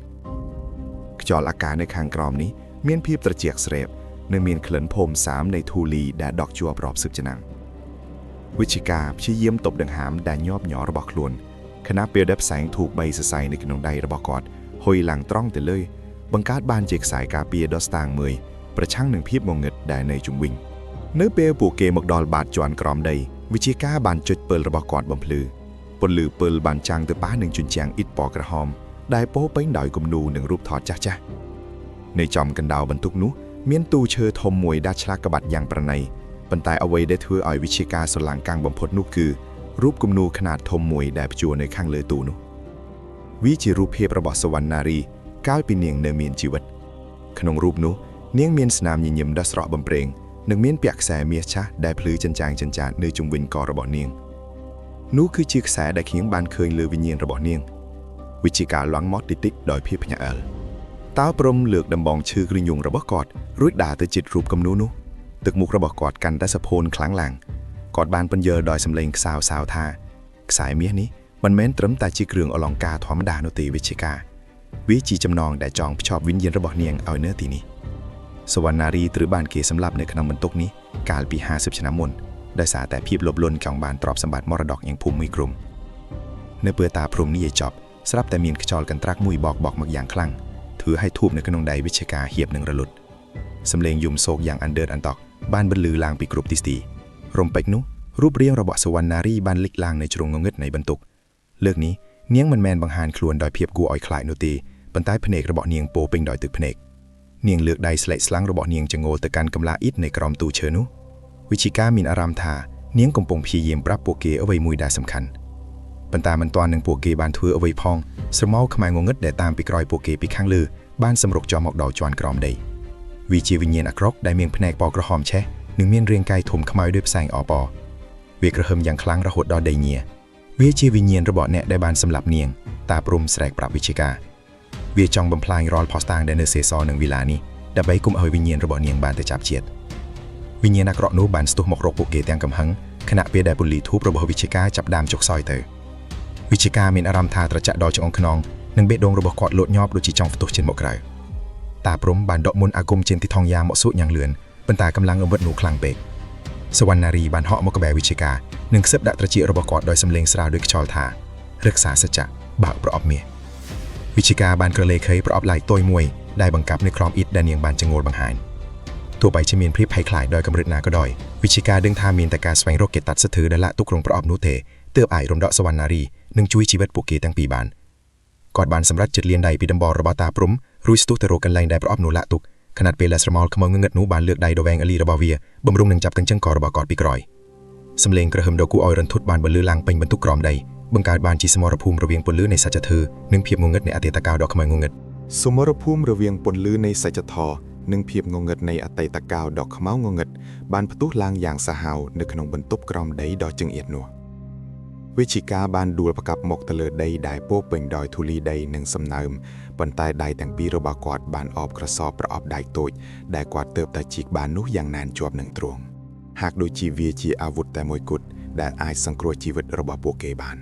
ខ្យល់អាកាសនៅខាងក្រោមនេះមានភាពត្រជាក់ស្រេបនិងមានក្លិនភោមសាមនៃធូលីដែលដក់ជាប់រាប់សិបឆ្នាំ វិជ្ជការព្យាយាមទប់ដង្ហើមដែលញាប់ញ័ររបស់ខ្លួនខណៈពេលដែលផ្សែងធូបបីសរសៃនៅក្នុងដៃរបស់គាត់ហុយឡើងត្រង់ទៅលើបង្កើតបានជាខ្សែការពារដ៏ស្តាងមួយប្រឆាំងនឹងភាពងងឹតដែលនៅជុំវិញនៅពេលពួកគេមកដល់បាតជាន់ក្រោមដីវិជ្ជាការបានចុចពិលរបស់គាត់បំភ្លឺពន្លឺពិលបានចាំងទៅប៉ះនឹងជញ្ជាំងអ៊ីតពណ៌ក្រហមដែលពោរពេញដោយគំនូរនិងរូបថតចាស់ៗនៅចំកណ្ដាលបន្ទប់នោះមានទូឈើធំមួយដែលឆ្លាក់ក្បាច់យ៉ាងប្រណី ប៉ុន្តែអ្វីដែលធ្វើឲ្យវិជ្ជាការស្រឡាំងកាំងបំផុតនោះគឺរូបគំនូរខ្នាតធំមួយដែលព្យួរនៅខាងលើទូនោះវាជារូបភាពរបស់សវណ្ណារីកាលពីនាងនៅមានជីវិតក្នុងរូបនោះនាងមានស្នាមញញឹមដ៏ស្រស់បំព្រងនិងមានពាក់ខ្សែមាសឆាស់ដែលភ្លឺចិញ្ចាំងចិញ្ចាតនៅជុំវិញករបស់នាងនោះគឺជាខ្សែដែលខ្ញុំបានឃើញលើវិញ្ញាណរបស់នាងវិជ្ជាការលន់មកតិចៗដោយភាពភ្ញាក់ផ្អើលតើព្រំលើកដំបងឈើក្រញូងរបស់គាត់រួចដើរទៅជិតរូបគំនូរនោះ ទឹកមុខរបស់គាត់កាន់តែសភោនខ្លាំងឡើងគាត់បានពន្យល់ដោយសម្លេងខ្សោសៅថាខ្សែមាសនេះមិនមែនត្រឹមតែជាគ្រឿងអលង្ការធម្មតានោះទេវិជ្ជាការវាជាចំណងដែលចងភ្ជាប់វិញ្ញាណរបស់នាងឲ្យនៅទីនេះសវណ្ណារីត្រូវបានគេសម្លាប់នៅក្នុងបន្ទប់នេះកាលពី50ឆ្នាំមុនដោយសារតែភាពលោភលន់ចង់បានទ្រព្យសម្បត្តិមរតកយ៉ាងភូមិមួយក្រុមនៅពេលតាព្រំនេះឲ្យចប់ស្រាប់តែមានខ្យល់កន្ត្រាក់មួយបោកបោកមកយ៉ាងខ្លាំងធ្វើឲ្យធូបនៅក្នុងដៃវិជ្ជាការហៀបនឹងរលត់ សំឡេងយំសោកយ៉ាងអណ្ដើតអន្តក់បានបន្លឺឡើងពីគ្រប់ទិសទីរំពេចនោះរូបរាងរបស់សវណ្ណារីបានលេចឡើងនៅជ្រុងងងឹតនៃបន្ទប់លើកនេះនាងមិនមែនបង្ហាញខ្លួនដោយភាពគួរឲ្យខ្លាចនោះទេប៉ុន្តែភ្នែករបស់នាងពោរពេញដោយទឹកភ្នែកនាងលើកដៃស្លេកស្លាំងរបស់នាងចង្អុលទៅកាន់កំឡាអ៊ីតនៅក្រោមទូឈើនោះវិជ្ជការមានអារម្មណ៍ថានាងកំពុងព្យាយាមប្រាប់ពួកគេអ្វីមួយដែលសំខាន់ប៉ុន្តែមិនទាន់នឹងពួកគេបានធ្វើអ្វីផងស្រមោលខ្មៅងងឹតដែលតាមពីក្រោយពួកគេពីខាងលើបានសម្រុកចំមកដល់ជាន់ក្រោមដី វាជាវិញ្ញាណអាក្រក់ដែលមានភ្នែកពណ៌ក្រហមឆេះនិងមានរាងកាយធំខ្មៅដូចផ្សែងអបអវាក្រហឹមយ៉ាងខ្លាំងរហូតដល់ដីញៀវាជាវិញ្ញាណរបស់អ្នកដែលបានសម្លាប់នាងតាព្រំស្រែកប្រាប់វិជ្ជការវាចង់បំផ្លាញរាល់ភស្តុតាងដែលនៅសេសសល់នឹងវិឡានេះដើម្បីកុំឲ្យវិញ្ញាណរបស់នាងបានទៅចាប់ជាតិវិញ្ញាណអាក្រក់នោះបានស្ទុះមករកពួកគេទាំងកំហឹងខណៈពេលដែលពន្លឺធូបរបស់វិជ្ជការចាប់ដើមចុកខ្សោយទៅវិជ្ជការមានអារម្មណ៍ថាត្រជាក់ដល់ឆ្អឹងខ្នងនិងបេះដូងរបស់គាត់លោតញាប់ដូចជាចង់ផ្ទុះចេញមកក្រៅ តាព្រំបានដកមុនអាគមចេញទីថងយ៉ាមកសួកយ៉ាងលឿនប៉ុន្តែកម្លាំងអង្វិតនោះខ្លាំងពេកសវណ្ណារីបានហក់មកក្បែរវិជ្ជការនិងខ្សឹបដាក់ត្រចៀករបស់គាត់ដោយសំឡេងស្រាលដូចខ្យល់ថារក្សាសច្ចៈបើកប្រអប់មាសវិជ្ជការបានក្រឡេខីប្រអប់ឡៃតូចមួយដែលបង្កាប់នៅក្រោមអ៊ីតដែលនាងបានចង្អុលបង្ហាញទោះបីជាមានភាពភ័យខ្លាចដោយកម្រិតណាក៏ដោយវិជ្ជការដឹងថាមានតែការស្វែងរកគេតាត់សិទ្ធិដែលលាក់ទុកក្នុងប្រអប់នោះទេទើបអាចរំដកសវណ្ណារីនិងជួយជីវិតពួកគេទាំងពីរបានគាត់បានសម្រេចចិត្តលានដៃពីដំបូលរបស់តាព្រំរួចស្ទុះទៅរកកន្លែងដែលប្រអប់នោះលាក់ទុកខណៈពេលដែលស្រមោលខ្មៅងងឹតនោះបានលើកដៃដ៏វែងអលីរបស់វាបំរុងនឹងចាប់កញ្ចឹងករបស់គាត់ពីក្រោយសំឡេងគ្រហឹមដ៏គួរឲ្យរន្ធត់បានបន្លឺឡើងពេញបន្ទប់ក្រោមដីបង្កើតបានជាសមរភូមិរវាងពន្លឺនៃសច្ចធម៌និងភាពងងឹតនៃអតីតកាលដ៏ខ្មៅងងឹត សមរភូមិរវាងពន្លឺនៃសច្ចធម៌និងភាពងងឹតនៃអតីតកាលដ៏ខ្មៅងងឹតបានផ្ទុះឡើងយ៉ាងសាហាវនៅក្នុងបន្ទប់ក្រោមដីដ៏ចង្អៀតនោះវិជ្ជការបានដួលផ្កាប់មកទៅលើដីដែលពោរពេញដោយធូលីដីនិងសំណើមប៉ុន្តែដៃទាំងពីររបស់គាត់បានអបក្រសោបប្រអប់ដែកតូចដែលគាត់ទើបតែជីកបាននោះយ៉ាងណែនជាប់នឹងទ្រូងហាក់ដូចជាវាជាអាវុធតែមួយគត់ដែលអាចសង្គ្រោះជីវិតរបស់ពួកគេបាន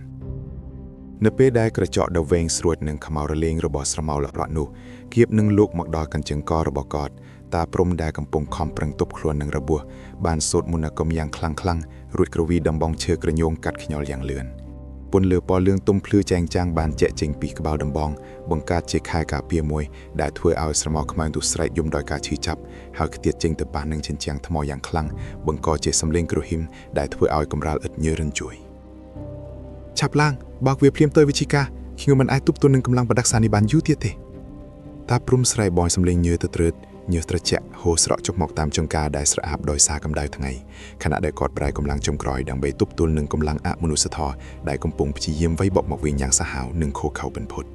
នៅពេលដែលក្រចកដ៏វែងស្រួចនិងខ្មៅរលែងរបស់ស្រមោលរត់នោះគៀបនឹងលូកមកដល់កញ្ចឹងករបស់គាត់តាព្រំដែលកំពុងខំប្រឹងទប់ខ្លួននឹងរបួសបានសូត្រមន្តអាគមយ៉ាងខ្លាំងៗរួចក្រវីដំបងឈើក្រញូងកាត់ខ្ញល់យ៉ាងលឿនពន្លឺពណ៌លឿងទុំភ្លឺចែងចាំងបានជែកចេញពីក្បាលដំបងបង្កើតជាខែលការពារមួយដែលធ្វើឲ្យស្រមោលខ្មៅទុះស្រែកយំដោយការឈឺចាប់ហើយខ្ទាតចេញទៅប៉ះនឹងជញ្ជាំងថ្មយ៉ាងខ្លាំងបង្កជាសំឡេងគ្រហឹមដែលធ្វើឲ្យកម្រាលឥដ្ឋញើរញ្ជួយ ឆាប់ឡើងបើកវាភ្លាមទៅវិជ្ជការខ្ញុំមិនអាចទប់ទល់នឹងកម្លាំងបដិក្សានេះបានយូរទៀតទេតាព្រំស្រែកបយសំលេងញើទៅត្រើត ញើសត្រជាក់ហូរស្រក់ចុះមកតាមចង្កាដែលស្រអាប់ដោយសារកម្ដៅថ្ងៃខណៈដែលគាត់ប្រែកម្លាំងចុងក្រោយដើម្បីទប់ទល់នឹងកម្លាំងអមនុស្សធម៌ដែលកំពុងព្យាយាមវាយបកមកវិញយ៉ាងសាហាវនិងឃោរឃៅបំផុត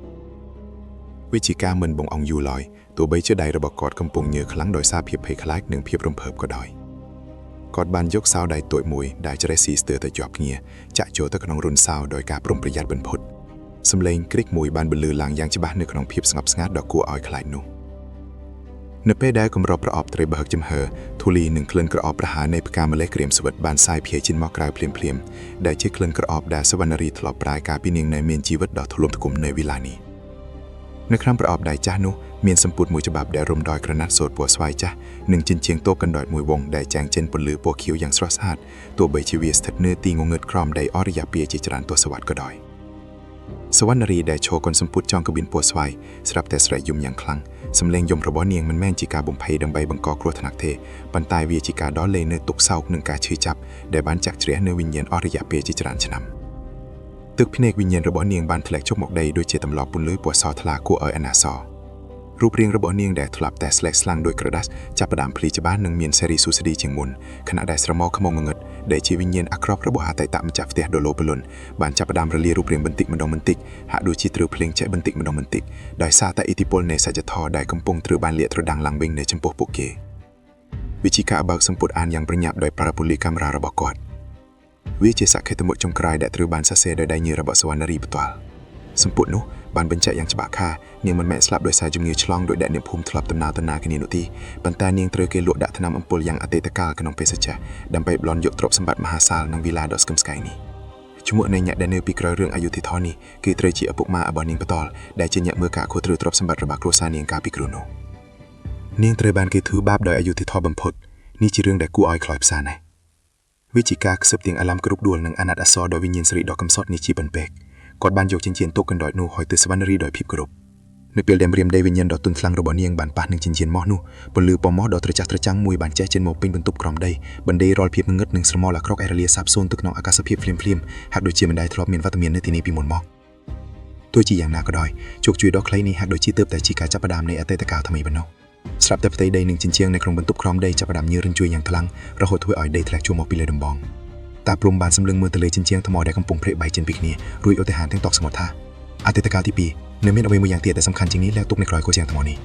វិជាការមិនបងអង្គយូរឡើយទោះបីជាដៃរបស់គាត់កំពុងញើខ្លាំងដោយសារភាពភ័យខ្លាចនិងភាពរំភើបក៏ដោយគាត់បានយកសោដៃតូចមួយដែលច្រេះស៊ីស្ទើរតែជាប់គ្នាចាក់ចូលទៅក្នុងរុនសោដោយការប្រុងប្រយ័ត្នបំផុតសំឡេងគ្រិចមួយបានបន្លឺឡើងយ៉ាងច្បាស់នៅក្នុងភាពស្ងប់ស្ងាត់ដ៏គួរឲ្យខ្លាចនោះនៅពេលដែលគម្របប្រអប់ត្រីបើកចំហើធូលីនិងក្លិនក្រអបប្រហារនៃផ្កាម្ល៉េះក្រៀមស្វិតបានសាយភាយចេញមកក្រៅភ្លាមៗដែលជាក្លិនក្រអបដែលសវណ្ណរីធ្លាប់ប្រាយកាលពីនាងនៅមានជីវិតដ៏ធ្លុំធ្គុំនៅវិឡានេះនៅក្នុងប្រអប់ដៃចាស់នោះមានសម្ពុតមួយច្បាប់ដែលរុំដោយក្រណាត់សូត្រពណ៌ស្វាយចាស់និងចិញ្ចៀងតូបកណ្ដោចមួយវងដែលចែងចេញពន្លឺពណ៌ខៀវយ៉ាងស្រស់ស្អាតទោះបីជាវាស្ថិតនៅទីងងឹតក្រោមដីអស់រយៈពេលជាច្រើនទសវត្សរ៍ក៏ដោយសវណ្ណរីដែលឈរកូនសម្ពុតចង់កបៀនពណ៌ស្វាយស្រាប់តែស្រែកយំយ៉ាងខ្លាំងសំឡេងយំរបស់នាងមិនមែនជាការបំភ័យដើម្បីបង្កគ្រោះថ្នាក់ទេប៉ុន្តែវាជាការដោះលែងនូវទុក្ខសោកនិងការឈឺចាប់ដែលបានចាក់ជ្រះនៅវិញ្ញាណអស់រយៈពេលជាច្រើនឆ្នាំទឹកភ្នែកវិញ្ញាណរបស់នាងបានធ្លាក់ចុះមកដីដូចជាទម្លាប់ពន្លឺពណ៌សថ្លាគួរឲ្យអាណិតអាសូររូបរាងរបស់នាងដែលធ្លាប់តែស្លេកស្លាំងដោយក្រដាសចាប់ផ្ដើមភ្លីច្បាស់និងមានសេរីសួស្តីជាងមុនខណៈដែលស្រមោលខ្មងងឹតដែលជាវិញ្ញាណអាក្រក់របស់អតីតម្ចាស់ផ្ទះដ៏លោភលន់បានចាប់ផ្ដើមរលារូបរាងបន្តិចម្ដងបន្តិចហាក់ដូចជាត្រូវភ្លេងចែកបន្តិចម្ដងបន្តិចដោយសារតែឥទ្ធិពលនៃសច្ចធម៌ដែលកំពុងត្រូវបានលាតត្រដាងឡើងវិញនៅចំពោះពួកគេវិជាការបើកសម្ពុតអានយ៉ាងប្រញាប់ដោយប្រើពូលីកាមេរ៉ារបស់គាត់វាជាសក្ខីទមុចុងក្រោយដែលត្រូវបានសរសេរដោយដៃញើរបស់សវណ្ណរីផ្ទាល់សម្ពុតនោះបានបញ្ជាក់យ៉ាងច្បាស់ថានាងមិនមែនស្លាប់ដោយសារជំងឺឆ្លងដោយដែលអ្នកភូមិធ្លាប់ដំណើរដំណើរគ្នានោះទេប៉ុន្តែនាងត្រូវគេលក់ដាក់ថ្នាំអំពុលយ៉ាងអតីតកាលក្នុងភេសជ្ជៈដើម្បីប្លន់យកទ្រព្យសម្បត្តិមហាសាលនិងវីឡាដ៏ស្គមស្កៃនេះឈ្មោះនៃអ្នកដែលនៅពីក្រោយរឿងអយុត្តិធម៌នេះគឺត្រូវជាឪពុកម៉ារបស់នាងផ្ទាល់ដែលជាអ្នកមើលការខុសត្រូវទ្រព្យសម្បត្តិរបស់គ្រួសារនាងកាលពីគ្រានោះនាងត្រូវបានគេធ្វើបាបដោយអយុត្តិធម៌បំផុតនេះជារឿងដែលគួរឲ្យខ្លោចផ្សាណាស់វាជាការខ្សឹបទាំងអាឡាំគ្រប់ដួលនិងអាណិតអាសូរដោយវិញ្ញាណស្រីដ៏កំសត់នេះជាបន្ពេកគាត់បានយកចិញ្ចៀនទុកកណ្ដោចនោះឲ្យទៅសវណ្ណរីដោយភាពគោរពនៅពេលដែលម្រាមដីវិញ្ញាណដ៏ទន់ខ្លាំងរបស់នាងបានប៉ះនឹងចិញ្ចៀនម៉ោះនោះពន្លឺពណ៌ម៉ោះដ៏ត្រចះត្រចាំងមួយបានចែះចេញមកពេញបន្ទប់ក្រោមដីបណ្ដេររាល់ភាពងងឹតនិងស្រមោលអាក្រក់ឲ្យរលាសាបសូន្យទៅក្នុងអាកាសភាពភ្លាមៗហាក់ដូចជាមិនដែលធ្លាប់មានវត្តមាននៅទីនេះពីមុនមកទោះជាយ៉ាងណាក៏ដោយជោគជ័យដ៏ខ្លីនេះហាក់ដូចជាទើបតែជាការចាប់ផ្ដើមនៃអតីតកាលថ្មីប៉ុណ្ណោះស្រាប់តែផ្ទៃដីនិងចិញ្ចៀងនៅក្នុងបន្ទប់ក្រោមដីចាប់ផ្ដើមញើរញ្ជួយយ៉ាងខ្លាំងរហូតធ្វើឲ្យដីធ្លាក់ជួរមកពីលើដំបងតាព្រំបានសម្លឹងមើលទៅលើចិញ្ចៀងថ្មដែលកំពុងព្រេកបែកចេញពីគ្នារួចឧទាហារទាំងតក់ស្ងត់ថាអតីតកាលទី2នៅមានអ្វីមួយយ៉ាងទៀតដែលសំខាន់ជាងនេះលាក់ទុកនៅក្រោយកូនជាងថ្មនេះ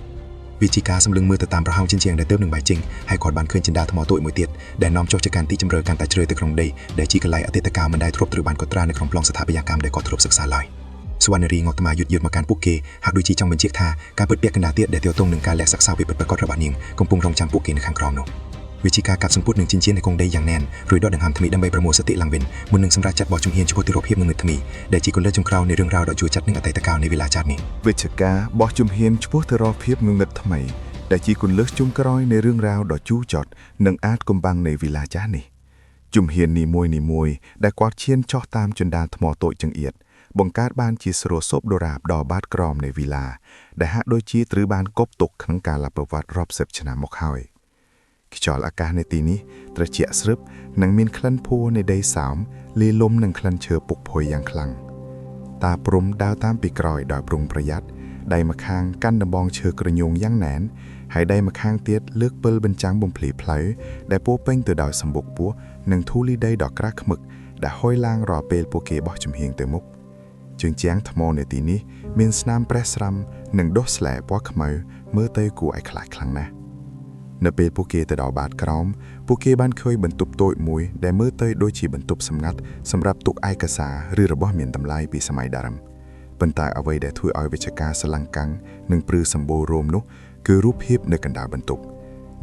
វាជាការសម្លឹងមើលទៅតាមប្រហោងចិញ្ចៀងដែលទើបនឹងបែកចេញហើយគាត់បានឃើញចិន្តាថ្មតូចមួយទៀតដែលនាំចុះទៅកាន់ទីជម្រៅកាន់តែជ្រៅទៅក្នុងដីដែលជាកន្លែងអតីតកាលមិនដែលធ្លាប់ត្រូវបានកត់ត្រានៅក្នុងប្លង់ស្ថាបត្យកម្មដែលគាត់ធ្លាប់សិក្សាឡើយសវណ្ណរីងក់ត្មាយឺតយឺតមកកាន់ពួកគេហាក់ដូចជាចង់បញ្ជាក់ថាការពិតពាក់កណ្ដាលទៀតដែលទាក់ទងនឹងការលាក់សិក្សាវិពិតប្រាកដរបស់នាងកំពុងរងចាំពួកគេនៅខាងក្រោមនោះវាជាការកាត់សម្ពុតនឹងចិញ្ចៀននៅក្នុងដីយ៉ាងណែនរួចដកដង្ហើមថ្មីដើម្បីប្រមូលសតិឡើងវិញមុននឹងសម្រេចចាត់បោះជំហានឆ្ពោះទៅរកភាពងងឹតថ្មីដែលជាគន្លឹះចុងក្រោយនៃរឿងរ៉ាវដ៏ជូរចត់និងអតីតកាលនៃវេលាចាស់នេះ វិជ្ជការបោះជំហានឆ្ពោះទៅរកភាពងងឹតថ្មីដែលជាគន្លឹះចុងក្រោយនៃរឿងរ៉ាវដ៏ជូរចត់និងអាចកំបាំងនៃវិឡាចាស់នេះជំហាននីមួយៗដែលគាត់ឈានចុះតាមជណ្ដាលថ្មតូចចង្អៀតបង្កើតបានជាស្រសពដរាបដ៏បាតក្រមនៃវីឡាដែលហាក់ដូចជាត្រូវបានកប់ទុកក្នុងកាលប្រវត្តិរាប់សិបឆ្នាំមកហើយខ្យល់អាកាសនៅទីនេះត្រជាក់ស្រឹបនិងមានក្លិនភួរនៃដីសើមលាយលំនឹងក្លិនឈើពុកផុយយ៉ាងខ្លាំង តាព្រំដើរតាមពីក្រោយដោយប្រុងប្រយ័ត្នដៃម្ខាងកាន់ដំបងឈើក្រញូងយ៉ាងណែនហើយដៃម្ខាងទៀតលើកពិលបញ្ចាំងបំភ្លីផ្លូវដែលពោរពេញទៅដោយសម្បុកពស់និងធូលីដីដ៏ក្រាស់ឃ្មឹកដែលហុយឡើងរាល់ពេលពួកគេបោះជំហានទៅមុខជើងជាងថ្មនៅទីនេះមានស្នាមប្រេះស្រាំនិងដុះស្លែពណ៌ខ្មៅមើលទៅគួរឲ្យខ្លាចខ្លាំងណាស់នៅពេលពួកគេទៅដល់បាតក្រោមពួកគេបានឃើញបន្ទប់តូចមួយដែលមើលទៅដូចជាបន្ទប់សម្ងាត់សម្រាប់ទុកឯកសារឬរបស់មានតម្លៃពីសម័យដើមប៉ុន្តែអ្វីដែលធ្វើឲ្យវិជ្ជការស្រឡាំងកាំងនិងព្រឺសម្បូររោមនោះគឺរូបភាពនៅកណ្ដាលបន្ទប់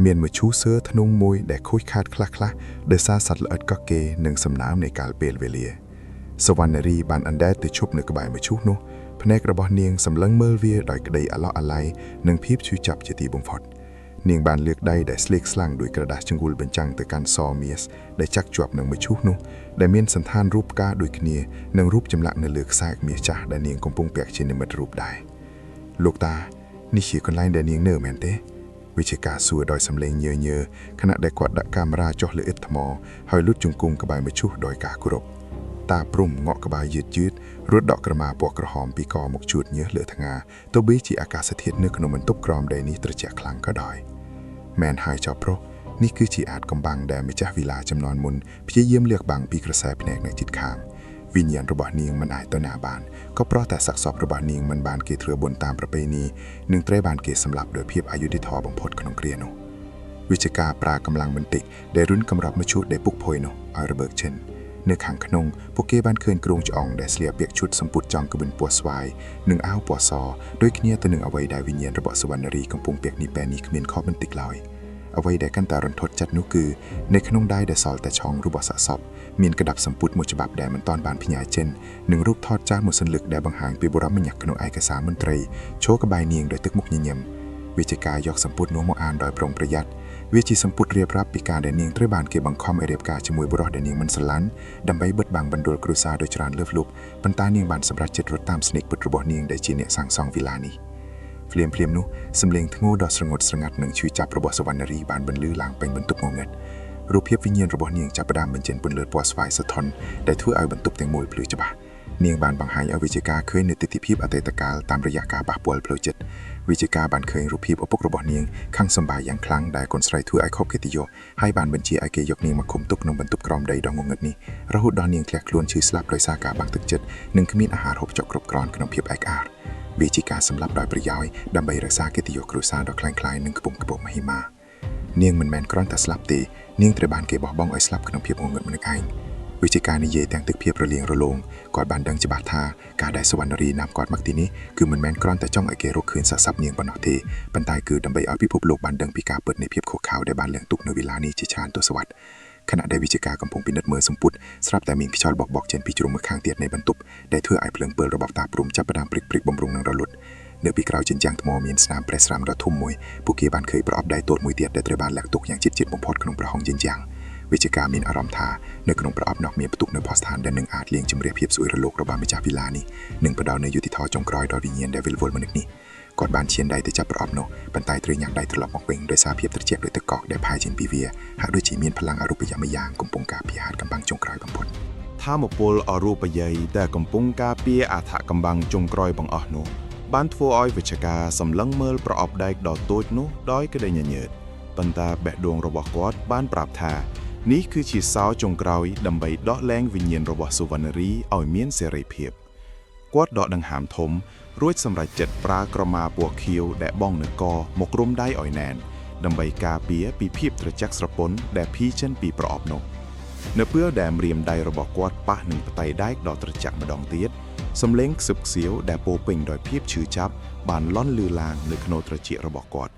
មានមឈូសសើធ្នង់មួយដែលខូចខាតខ្លះៗដោយសារសត្វល្អិតកកេនិងសំណើមនៃកាលពេលវេលាសវណ្ណរីបានអណ្ដែតទៅឈប់នៅក្បែរមឈូសនោះភ្នែករបស់នាងសម្លឹងមើលវាដោយក្តីអាឡោះអាល័យនិងភាពឈឺចាប់ជាទីបំផុតនាងបានលើកដៃដែលស្លេកស្លាំងដោយក្រដាសចង្អុលបញ្ចាំងទៅកាន់សមាសដែលចាក់ជាប់នឹងមឈូសនោះដែលមានសន្តានរូបផ្កាដូចគ្នានិងរូបចម្លាក់នៅលើខ្សែមាសចាស់ដែលនាងកំពុងពាក់ជានិមិត្តរូបដែរលោកតានេះជាកន្លែងដែលនាងនៅមែនទេវិជ្ជការសួរដោយសំឡេងញើញើខណៈដែលគាត់ដាក់កាមេរ៉ាចុះលើឥដ្ឋថ្មហើយលុតជង្គង់ក្បែរមឈូសដោយការគោរពតាព្រំងក់ក្បាលយឺតយឺតរត់ដកក្រមាពណ៌ក្រហមពីកមកជួតញើសលើថ្ងាទោះបីជាអាកាសធាតុនៅក្នុងបន្ទប់ក្រោមដីនេះត្រជាក់ខ្លាំងក៏ដោយ មែនហើយចៅប្រុសនេះគឺជាអាចកំបាំងដែលម្ចាស់វីឡាចំនួនមុនព្យាយាមលាក់បាំងពីក្រសែភ្នែកនៅជិតខាងវិញ្ញាណរបស់នាងមិនអាចទៅណាបានក៏ព្រោះតែសាកសពរបស់នាងមិនបានគេធ្វើបុណ្យតាមប្រពៃណីនិងត្រូវបានគេសម្លាប់ដោយភាពអយុត្តិធម៌បំផុតក្នុងគ្រានោះវិជ្ជការប្រើកម្លាំងបន្តិចដែលរុនកម្រាប់មឈូសដែលពុកភុយនោះឲ្យរបើកចេញនៅខាងក្នុងពួកគេបានឃើញគ្រោងឆ្អងដែលស្លៀកពាក់ឈុតសម្ពុតចង់ក្បិនពណ៌ស្វាយនិងអាវពណ៌សដូចគ្នាទៅនឹងអ្វីដែលវិញ្ញាណរបស់សុវណ្ណរីកំពុងពាក់នេះពេលនេះគ្មានខុសបន្តិចឡើយអ្វីដែលកាន់តែរន្ធត់ចិត្តនោះគឺនៅក្នុងដៃដែលសល់តែឆុងរបស់សាកសពមានក្តាប់សម្ពុតមួយច្បាប់ដែលមិនទាន់បានផ្ញើចេញនិងរូបថតចាស់មួយសន្លឹកដែលបង្ហាញពីបុរសម្នាក់ក្នុងឯកសារមន្ត្រីឈរក្បែរនាងដោយទឹកមុខញញឹមវិជ្ជការយកសម្ពុតនោះមកអានដោយប្រុងប្រយ័ត្នវាជាសម្ពុតរៀបរាប់ពីការដែលនាងត្រូវបានគេបង្ខំឲ្យរៀបការជាមួយបុរសដែលនាងមិនស្រឡាញ់ដើម្បីបិទបាំងបណ្ដុលគ្រួសារដោយច្រើនលើសលប់ប៉ុន្តែនាងបានសម្រេចចិត្តរត់តាមស្នេហ៍ពិតរបស់នាងដែលជាអ្នកសាងសង់វីឡានេះភ្លាមៗនោះសំឡេងធ្ងោដ៏ស្រងត់ស្រងាត់និងឈឺចាប់របស់សវណ្ណរីបានបន្លឺឡើងពេញបន្ទប់ងងឹតរូបភាពវិញ្ញាណរបស់នាងចាប់ផ្ដើមបញ្ចេញពន្លឺពណ៌ស្វាយសធនដែលធ្វើឲ្យបន្ទប់ទាំងមូលភ្លឺច្បាស់នាងបានបង្ហាញឲ្យវិជ្ជការឃើញនូវទិដ្ឋភាពអតីតកាលតាមរយៈការប៉ះពាល់ផ្លូវចិត្តវិជ្ជការបានឃើញរូបភាពឪពុករបស់នាងខឹងសម្បារយ៉ាងខ្លាំងដែលកូនស្រីធ្វើឲ្យខົບកិត្តិយសហើយបានបញ្ជាឲ្យគេយកនាងមកឃុំទុកក្នុងបន្ទប់ក្រោមដីដ៏ងងឹតនេះរហូតដល់នាងធ្លាក់ខ្លួនឈឺស្លាប់ដោយសារការបាក់ទឹកចិត្តនិងគ្មានអាហារហូបចុកគ្រប់គ្រាន់ក្នុងភាពឯកអារវាជាការសម្លាប់ដោយប្រយោលដើម្បីរក្សាកិត្តិយសគ្រួសារដ៏ក្លែងក្លាយនិងខ្ពង់ខ្ពស់មហិមានាងមិនមែនគ្រាន់តែស្លាប់ទេនាងត្រូវបានគេបោះបង់ឲ្យស្លាប់ក្នុងភាពងងឹតម្នាក់ឯងវិជាការនិយាយទាំងទឹកភាពរលាងរលោងគាត់បានដឹងច្បាស់ថាការដែលសុវណ្ណរីនាំគាត់មកទីនេះគឺមិនមែនគ្រាន់តែចង់ឲ្យគេរកឃើញសាកសពនាងប៉ុណ្ណោះទេប៉ុន្តែគឺដើម្បីឲ្យពិភពលោកបានដឹងពីការពិតនៃភាពខុសខើដែលបានលាងទុកនៅវេលានេះជាច្រើនទសវត្សរ៍ខណៈដែលវិជាការកំពុងពិនិត្យមើលសម្ពុតស្រាប់តែមានខ្យល់បកៗចេញពីជ្រុងម្ខាងទៀតនៃបន្ទប់ដែលធ្វើឲ្យភ្លើងពិលរបស់តាព្រំចាប់ផ្ដើមព្រិចៗបំរុងនឹងរលត់នៅពីក្រោយជញ្ជាំងថ្មមានស្នាមប្រេះស្រាំដ៏ធំមួយពួកគេបានឃើញប្រអប់ដៃតូចមួយទៀតដែលត្រូវបានលាក់ទុកយ៉ាងជិតៗបំផុតក្នុងប្រហោងជញ្ជាំងវិជ្ជការមានអារម្មណ៍ថានៅក្នុងប្រអប់នោះមានផ្ទុកនៅភស្តុតាងដែលនឹងអាចលាងជម្រះភាពស្អួយរលោករបស់ម្ចាស់វីឡានេះនិងផ្ដល់នូវយុត្តិធម៌ចុងក្រោយដល់វិញ្ញាណដែលវិលវល់មនុស្សនេះគាត់បានឈានដៃទៅចាប់ប្រអប់នោះប៉ុន្តែត្រូវញ៉ាំដៃត្រឡប់មកវិញដោយសារភាពត្រជាក់ដោយទឹកកកដែលផាយចេញពីវាហាក់ដូចជាមានພລັງអរូបយម្យ៉ាងកំពុងការពារហាត់កំបាំងចុងក្រោយបំផុត ធម្មពលអរូបយ័យដែលកំពុងការពារអថកំបាំងចុងក្រោយបង្អស់នោះបានធ្វើឲ្យវិជ្ជការសម្លឹងមើលប្រអប់ដែកដ៏តូចនោះដោយក្តីញញើតប៉ុន្តែបេះដូងរបស់គាត់បានប្រាប់ថានេះគឺជាសោចុងក្រោយដើម្បីដោះលែងវិញ្ញាណរបស់សុវណ្ណរីឲ្យមានសេរីភាពគាត់ដកដង្ហើមធំរួចសម្រេចចិត្តប្រើក្រមាពណ៌ខៀវដែលបងនៅកមករុំដៃឲ្យណែនដើម្បីការពារពីភាពត្រជាក់ស្រពន់ដែលភីចេញពីប្រអប់នោះនៅពេលដែលម្រាមដៃរបស់គាត់ប៉ះនឹងផ្ទៃដែកដ៏ត្រជាក់ម្ដងទៀតសំឡេងខ្សឹបខ្សៀវដែលពោរពេញដោយភាពឈឺចាប់បានលន់លឺឡើងនៅក្នុងត្រចៀករបស់គាត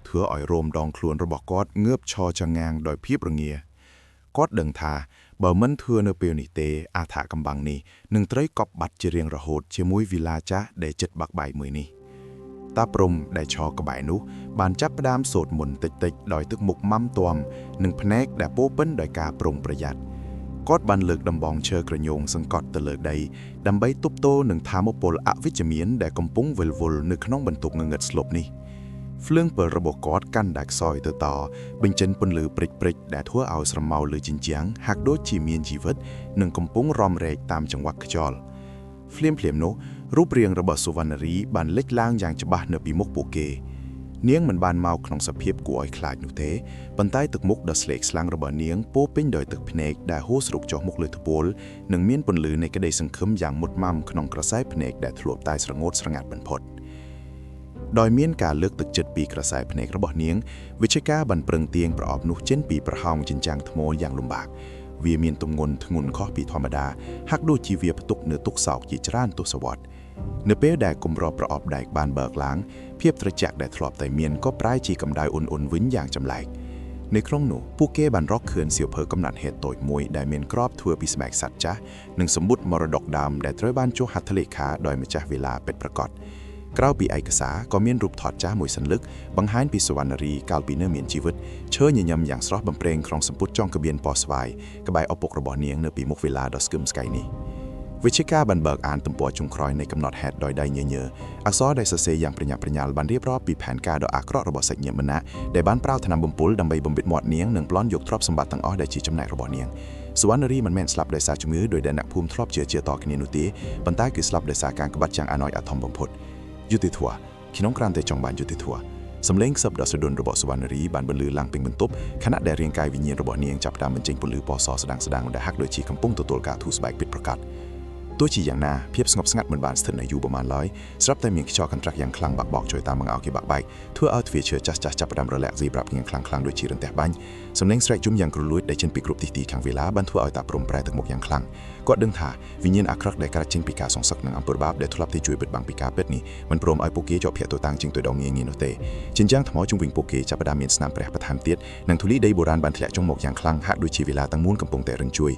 ់ធ្វើឲ្យរោមដងខ្លួនរបស់គាត់ងើបឈរចងាងដោយភាពរងាគាត់ដឹងថាបើមិនធ្វើនៅពេលនេះទេអាថកំបាំងនេះនឹងត្រូវកប់បាត់ជារៀងរហូតជាមួយវីឡាចាស់ដែលចិត្តបាក់បែកមួយនេះតាព្រំដែលឈរក្បែរនោះបានចាប់ផ្ដើមសូត្រមន្តតិចៗដោយទឹកមុខម៉ាំទាំនិងភ្នែកដែលពោរពេញដោយការប្រុងប្រយ័ត្នគាត់បានលើកដំបងឈើក្រញូងសង្កត់ទៅលើដីដើម្បីទប់ទល់នឹងថាមពលអវិជ្ជមានដែលកំពុងវិលវល់នៅក្នុងបន្ទប់ងងឹតស្លុបនេះភ្លើងពិលរបស់គាត់កាន់តែខ្សោយទៅតបញ្ចេញពន្លឺព្រិចៗដែលធ្វើឲ្យស្រមោលលើជញ្ជាំងហាក់ដូចជាមានជីវិតនិងកំពុងរំរែកតាមចង្វាក់ខ្យល់ភ្លាមៗនោះរូបរាងរបស់សុវណ្ណរីបានលេចឡើងយ៉ាងច្បាស់នៅពីមុខពួកគេនាងមិនបានមកក្នុងសភាពគួរឲ្យខ្លាចនោះទេប៉ុន្តែទឹកមុខដ៏ស្លេកស្លាំងរបស់នាងពោរពេញដោយទឹកភ្នែកដែលហូរស្រុកចុះមកលើត្បូលនិងមានពន្លឺនៃក្តីសង្ឃឹមយ៉ាងមុតមាំក្នុងក្រសែភ្នែកដែលធ្លាប់តែស្រងូតស្រងាត់បំផុតដោយមានការលើកទឹកចិត្តពីក្រសែភ្នែករបស់នាងវិជ្ជការបានប្រឹងទាញប្រអប់នោះចេញពីប្រហោងជញ្ជាំងថ្មយ៉ាងលំបាកវាមានទម្ងន់ធ្ងន់ខុសពីធម្មតាហាក់ដូចជាវាផ្ទុកនូវទុក្ខសោកជាច្រើនទសវត្សរ៍នៅពេលដែលគម្របប្រអប់ដែកបានបើកឡើងភាពត្រជាក់ដែលធ្លាប់តែមានក៏ប្រែជាកម្ដៅអ៊ុនៗវិញយ៉ាងចម្លែកនៅក្នុងនោះពួកគេបានរកឃើញសៀវភៅកំណត់ហេតុតូចមួយដែលមានក្របធ្វើពីស្បែកសត្វចាស់និងសម្ពុតមរតកដើមដែលត្រូវបានចុះហត្ថលេខាដោយម្ចាស់វេលាពិតប្រាកដក្រៅពីឯកសារក៏មានរូបថតចាស់មួយសន្លឹកបង្ហាញពីសុវណ្ណរីកាលពីនៅមានជីវិតឈើញញឹមយ៉ាងស្រស់បំព្រងក្នុងសម្ពុតចុងកបៀនពណ៌ស្វាយក្បែរឪពុករបស់នាងនៅពីមុខវេលាដ៏ស្គឹមស្កៃនេះវិជ្ជការបានបើកអានទំព័រចុងក្រោយនៃកំណត់ហេតុដោយដៃញញើអក្សរដែលសរសេរយ៉ាងប្រញាប់ប្រញាល់បានរៀបរាប់ពីផែនការដ៏អាក្រក់របស់សាច់ញាតិម្នាក់ដែលបានប្រើថ្នាំបំពុលដើម្បីបំបិទមាត់នាងនិងប្លន់យកទ្រព្យសម្បត្តិទាំងអស់ដែលជាចំណែករបស់នាងសុវណ្ណរីមិនមែនស្លាប់ដោយសារជំងឺដោយដែលអ្នកភូមិធ្លាប់ជឿជាតគ្នានោះទេប៉ុន្តែគឺស្លាប់ដោយសារការក្បត់យ៉ាងអាណោចអាធំបំផុតយុត្តិធម៌ខ្ញុំគ្រាន់តែចង់បានយុត្តិធម៌ សំឡេងខ្សឹបដ៏ស្រទន់របស់សុវណ្ណរីបានបន្លឺឡើងពេញបន្ទប់ខណៈដែលរាងកាយវិញ្ញាណរបស់នាងចាប់ផ្ដើមបញ្ចេញពន្លឺពណ៌សស្ដាងៗដែលហាក់ដូចជាកំពុងទទួលការធូរស្បើយពិតប្រាកដទោះជាយ៉ាងណាភាពស្ងប់ស្ងាត់មិនបានស្ថិតនៅយូរប៉ុន្មានឡើយស្រាប់តែមានខ្យល់កន្ត្រាក់យ៉ាងខ្លាំងបាក់បោកជួយតាមបង្អោគេបាក់បែកធ្វើឲ្យទ្វារឈើចាស់ៗចាប់ផ្ដើមរលាក់ស៊ីប្រាប់នាងខ្លាំងៗដូចជារន្ទះបាញ់សំឡេងស្រែកយំយ៉ាងគ្រលួចដែលចេញពីគ្រប់ទិសទីខាងវេលាបានធ្វើឲ្យតាព្រំប្រែទឹកមុខយ៉ាងខ្លាំងគាត់ដឹងថាវិញ្ញាណអាក្រក់ដែលកើតចេញពីការសងសឹកនិងអំពើបាបដែលធ្លាប់តែជួយបិទបាំងពីការពិតនេះមិនព្រមឲ្យពួកគេជាប់ភាគទៅតាំងជាងទៅដងងាយៗនោះទេជញ្ជាំងថ្មជុំវិញពួកគេចាប់ផ្ដើមមានស្នាមប្រះបន្ថែមទៀតនិងធូលីដីបុរាណបានធ្លាក់ចុងមកយ៉ាងខ្លាំងហាក់ដូចជាវេលាទាំងមូលកំពុងតែរឹងជួយ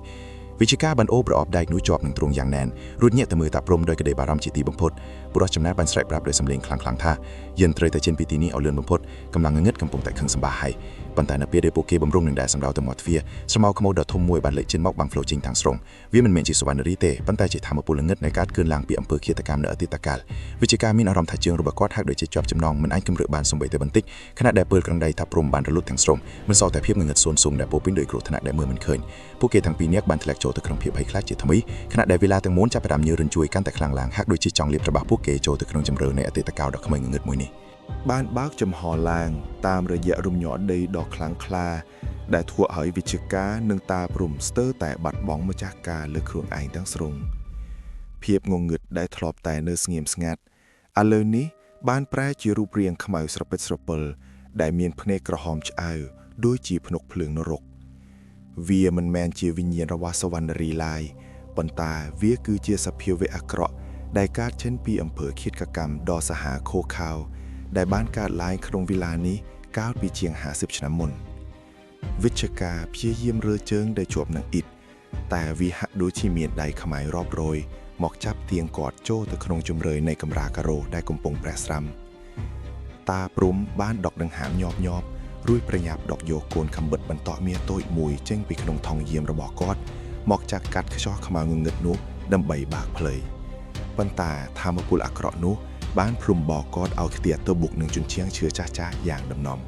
វិជាការបានអូបប្រអប់ដែកនោះជាប់នឹងទ្រង់យ៉ាងណែនរួចញាក់ទៅមើលតាព្រំដោយក្តីបារម្ភជាទីបំផុតបុរសចំណាស់បានស្រែកប្រាប់ដោយសំឡេងខ្លាំងៗថាយើងត្រូវតែចេញពីទីនេះឲ្យលឿនបំផុតកម្លាំងងងឹតកំពុងតែខឹងសម្បាហើយប៉ុន្តែនៅពេលដែលពួកគេបំរុងនឹងដែរសម្ដៅទៅមាត់ទ្វារស្រមោលខ្មោចដ៏ធំមួយបានលេចចេញមកបាំងផ្លូវចេញទាំងស្រុងវាមិនមែនជាសុវណ្ណរីទេប៉ុន្តែជាធម្មពលងឹតនៃការកើនឡើងពីអំពើឃាតកម្មនៅអតីតកាលវិជាការមានអារម្មណ៍ថាជើងរបស់គាត់ហាក់ដូចជាជាប់ចំណងមិនអាចគម្រើបានសូម្បីតែបន្តិចខណៈដែលពើលក្រងដៃថាព្រំបានរលត់ទាំងស្រុងមិនសល់តែភាពងងឹតសូន្យស៊ុំដែលពោពេញដោយគ្រោះថ្នាក់ដែលមើលមិនឃើញពួកគេទាំងពីរនាក់បានធ្លាក់ចូលទៅក្នុងភាពភ័យខ្លាចជាថ្មីខណៈដែលវេលាទាំងមូលចាប់ផ្ដើមញើររញ្ជួយកាន់តែខ្លាំងឡើងហាក់ដូចជាចង់លាបរបស់ពួកគេចូលទៅក្នុងជម្រៅនៃអតីតកាលដ៏ខ្មៅងងឹតមួយនេះ បានបើកចំហឡើងតាមរយៈរំញ័រដីដ៏ខ្លាំងក្លា ដែលធ្វើឲ្យវិជ្ជការនិងតាព្រំស្ទើរតែបាត់បង់ម្ចាស់ការលើខ្លួនឯងទាំងស្រុងភាពងងឹតដែលធ្លាប់តែនៅស្ងៀមស្ងាត់ឥឡូវនេះបានប្រែជារូបរាងខ្មៅស្រពិតស្រពិលដែលមានភ្នែកក្រហមឆ្អៅដូចជាភ្នក់ភ្លើងនរកវាមិនមែនជាវិញ្ញាណរបស់សវណ្ណរីឡើយប៉ុន្តែវាគឺជាសភាវៈអាក្រក់ដែលកើតចេញពីអំពើឃាតកម្មដ៏សាហាវឃោរឃៅដែលបានកើតឡើងក្នុងវេលានេះកាលពីជាង50ឆ្នាំមុន វិជ្ជការព្យាយាមរើជើងដែលជាប់នឹងអ៊ីតតែវាហាក់ដូចជាមានដៃខ្មៅរាប់រយមកចាប់ទាងគាត់ចូលទៅក្នុងជម្រៅនៃកំរាការ៉ូដែលកំពុងប្រះស្រាំតាព្រំបានដកដង្ហើមញាប់ញាប់រួចប្រញាប់ដកយកកូនខំបិតបន្តមាសតូចមួយចេញពីក្នុងថង់យាមរបស់គាត់មកចាក់កាត់ខ្យល់ខ្មៅងងឹតនោះដើម្បីបើកផ្លូវប៉ុន្តែធម្មពលអាក្រក់នោះបានភ្លុំបោកគាត់ឲ្យខ្ទាតទៅបុកនឹងជញ្ជាំងឈើចាស់ៗយ៉ាងដំណំ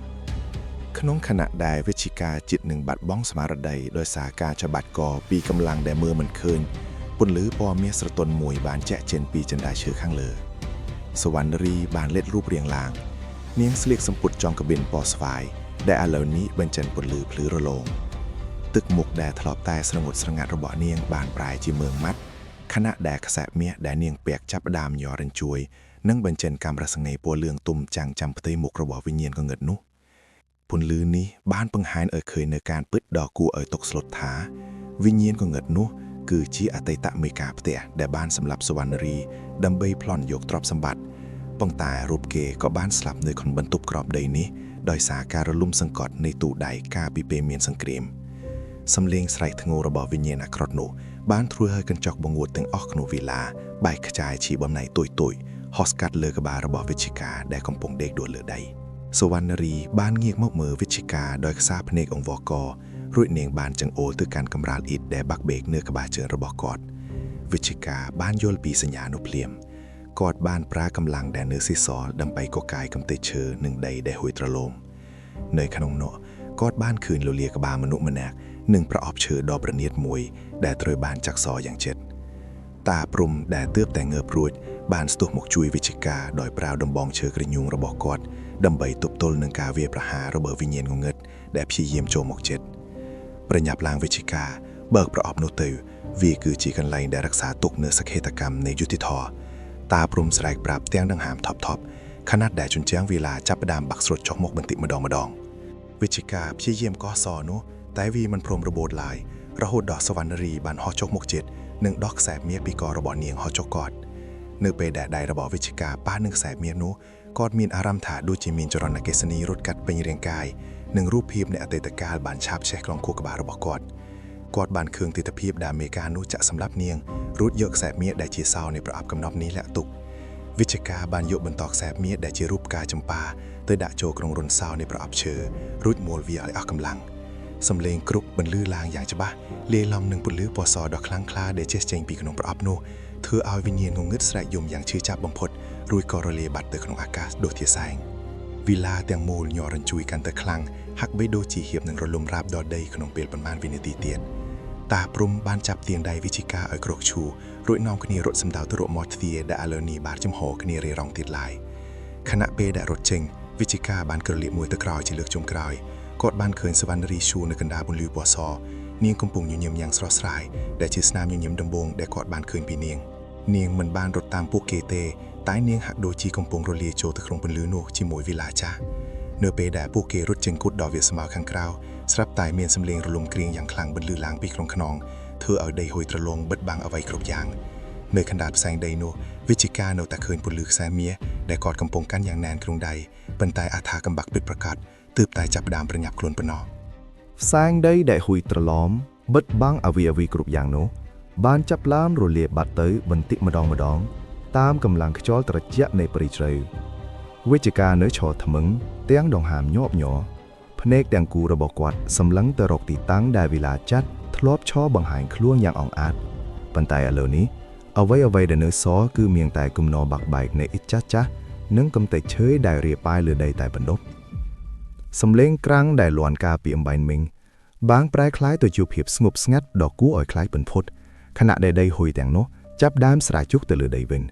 ក្នុងខណៈដែលវិជ្ជការចិត្តនឹងបាត់បង់ស្មារតីដោយសារការច្បាច់កពីកម្លាំងដែលមើលមិនឃើញពន្លឺពណ៌មាសស្រទន់មួយបានជែកចេញពីចិន្តាឈើខាងលើសវណ្ណរីបានលេចរូបរាងឡើងនាងស្លៀកសំពត់ចង់កបិនពណ៌ស្វាយដែលឥឡូវនេះបញ្ចេញពន្លឺភ្លឺរលោងទឹកមុខដែលធ្លាប់តែស្រងូតស្រងាត់របស់នាងបានប្រែជាមើងម៉ាត់ខណៈដែលខ្សែមាសដែលនាងពាក់ចាប់ផ្ដើមញ័ររញ្ជួយនិងបញ្ចេញកាំរស្មីពណ៌លឿងទុំចាំងចាំផ្ទៃមុខរបស់វិញ្ញាណងងឹតនោះ ពន្លឺនេះបានបង្ហាញឲ្យឃើញនៅការពិតដ៏គួរឲ្យຕົកស្លុតថាវិញ្ញាណងងឹតនោះគឺជាអតីតមេការផ្ទះដែលបានសម្លាប់សុវណ្ណរីដើម្បីប្លន់យកទ្រព្យសម្បត្តិប៉ុន្តែរូបគេក៏បានស្លាប់នៅក្នុងបន្ទប់ក្របដីនេះដោយសារការរលំសង្កត់នៃទូដៃកាលពីពេលមានសង្គ្រាមសំឡេងស្រែកធ្ងោរបស់វិញ្ញាណអាក្រក់នោះបានធ្វើឲ្យកញ្ចក់បង្អួតទាំងអស់ក្នុងវីឡាបែកខ្ចាយជាបំណែកតូចៗហោះស្កាត់លើក្បាលរបស់វិជ្ជការដែលកំពុងដេកដួលលើដី សវណ្ណរីបានងាកមកមើលវិជ្ជការដោយខ្សែភ្នែកអង្វរករួចនាងបានចង្អុលទៅកាន់កម្រាលអ៊ីតដែលបាក់បេកនៅក្បាលជើងរបស់គាត់វិជ្ជការបានយល់ពីសញ្ញានោះភ្លាមគាត់បានប្រើកម្លាំងដែលនៅស៊ីសល់ដើម្បីកកាយកំទេចឈើនិងដីដែលហួយទ្រលោមនៅក្នុងនោះគាត់បានឃើញលលាក្បាលមនុស្សម្នាក់និងប្រអប់ឈើដ៏ប្រណិតមួយដែលត្រូវបានចាក់សរយ៉ាងជិតតាព្រំដែលទើបតែងើបរួចបានស្ទុះមកជួយវិជ្ជការដោយប្រើដំបងឈើក្រញូងរបស់គាត់ដើម្បីទប់ទល់នឹងការវាយប្រហាររបស់វិញ្ញាណងងឹតដែលព្យាយាមចូលមកជិតប្រញាប់ឡើងវិជ្ជការបើកប្រអប់នោះទៅវាគឺជាកន្លែងដែលរក្សាទុកនូវសក្ខីកម្មនៃយុត្តិធម៌តាព្រំស្រែកប្រាប់ទាំងដង្ហើមថប់ថប់ខណៈដែលជញ្ជាំងវេលាចាប់ផ្ដើមបាក់ស្រុតចុះមកបន្តិចម្ដងម្ដងវិជ្ជការព្យាយាមកោះសរនោះតែវាមិនព្រមរបូតឡើយរហូតដល់សវណ្ណរីបានហោះចុះមកជិតនិងដោះខ្សែមាសពីករបស់នាងហោះចុះគាត់នៅពេលដែលដៃរបស់វិជ្ជការប៉ះនឹងខ្សែមាសនោះគាត់មានអារម្មណ៍ថាដូចជាមានចរន្តអគ្គិសនីរត់កាត់ពេញរាងកាយនិងរូបភាពនៃអតីតកាលបានឆាបឆេះក្នុងខួរក្បាលរបស់គាត់គាត់បានឃើញទិដ្ឋភាពដែលមេការនោះចាក់សម្លាប់នាងរួចយកខ្សែមាសដែលជាសោនៃប្រអប់កំណប់នេះលាក់ទុកវិជ្ជការបានយកបន្តខ្សែមាសដែលជារូបផ្កាចម្ប៉ាទៅដាក់ចូលក្នុងរន្ធសោនៃប្រអប់ឈើរួចមួលវាឲ្យអស់កម្លាំងសំឡេងគ្រប់បន្លឺឡើងយ៉ាងច្បាស់លាយឡំនឹងពន្លឺពណ៌សដ៏ខ្លាំងក្លាដែលជះចេញពីក្នុងប្រអប់នោះធ្វើឲ្យវិញ្ញាណងងឹតស្រែកយំយ៉ាងឈឺចាប់បំផុតរួចក៏រលាយបាត់ទៅក្នុងអាកាសដូចជាសែងវីឡាទាំងមូលញ័ររញ្ជួយកាន់តែខ្លាំងហាក់បីដូចជាហៀបនឹងរលំរាបដល់ដីក្នុងពេលប៉ុន្មានវិនាទីទៀតតាព្រំបានចាប់ទាងដៃវិជ្ជការឲ្យក្រោកឈូរួចនាំគ្នារត់សម្ដៅទៅរកមាត់ទ្វារដែលឥឡូវនេះបានចំហគ្នារារងទៀតឡើយខណៈពេលដែលរត់ចេញ វិជ្ជការបានក្រលៀកមួយទៅក្រោយជាលើកចុងក្រោយគាត់បានឃើញសវណ្ណរីឈួរនៅកណ្ដាលពន្លឺពណ៌សនាងកំពុងញញឹមយ៉ាងស្រស់ស្រាយដែលជាស្នាមញញឹមដំបូងដែលគាត់បានឃើញពីនាង នាងមិនបានរត់តាមពួកគេទេ តែនាងហាក់ដូចជាកំពុងរលាយចូលទៅក្នុងពន្លឺនោះជាមួយវីឡាចាស់នៅពេលដែលពួកគេរត់ចេញគត់ដល់វាលស្មៅខាងក្រៅស្រាប់តែមានសំឡេងរលំគ្រៀងយ៉ាងខ្លាំងបន្លឺឡើងពីក្នុងខ្នងធ្វើឲ្យដីហុយទ្រលងបិទបាំងអ្វីគ្រប់យ៉ាងនៅកណ្ដាលផ្សែងដីនោះវិជ្ជការនៅតែឃើញពន្លឺខ្សែមាសដែលគាត់កំពុងកាន់យ៉ាងណែនក្នុងដៃប៉ុន្តែអាថាកំបាក់ពិតប្រាកដទើបតែចាប់ផ្ដើមប្រញាប់ខ្លួនប៉ុណ្ណោះ ផ្សែងដីដែលហួយត្រឡមបិទបាំងអវីអវីគ្រប់យ៉ាងនោះបានចាប់ឡានរលាបាត់ទៅបន្តិចម្ដងម្ដង តាមកម្លាំងខ្យល់ត្រជាក់នៃព្រៃជ្រៅវិជ្ជការនៅឈរថ្មឹងទាំងដង្ហើមញាប់ញ័រភ្នែកទាំងគូរបស់គាត់សម្លឹងទៅរកទីតាំងដែលវិឡាចាត់ធ្លាប់ឈរបង្ហាញខ្លួនយ៉ាងអង់អាចប៉ុន្តែឥឡូវនេះអ្វីអ្វីដែលនៅសល់គឺមានតែគំនរបាក់បែកនៃឥដ្ឋចាស់ចាស់និងកំទេចឈើដែលរាប៉ាយលើដីតែប៉ុណ្ណោះសំឡេងក្រាំងដែលលាន់ការពីអំបែងមិញ បាងប្រែคล้ายទៅជាភាពស្ងប់ស្ងាត់ដ៏គួរឲ្យខ្លាចបំផុតខណៈដែលដីហុយទាំងនោះចាប់ដើមស្រាយជុកទៅលើដីវិញ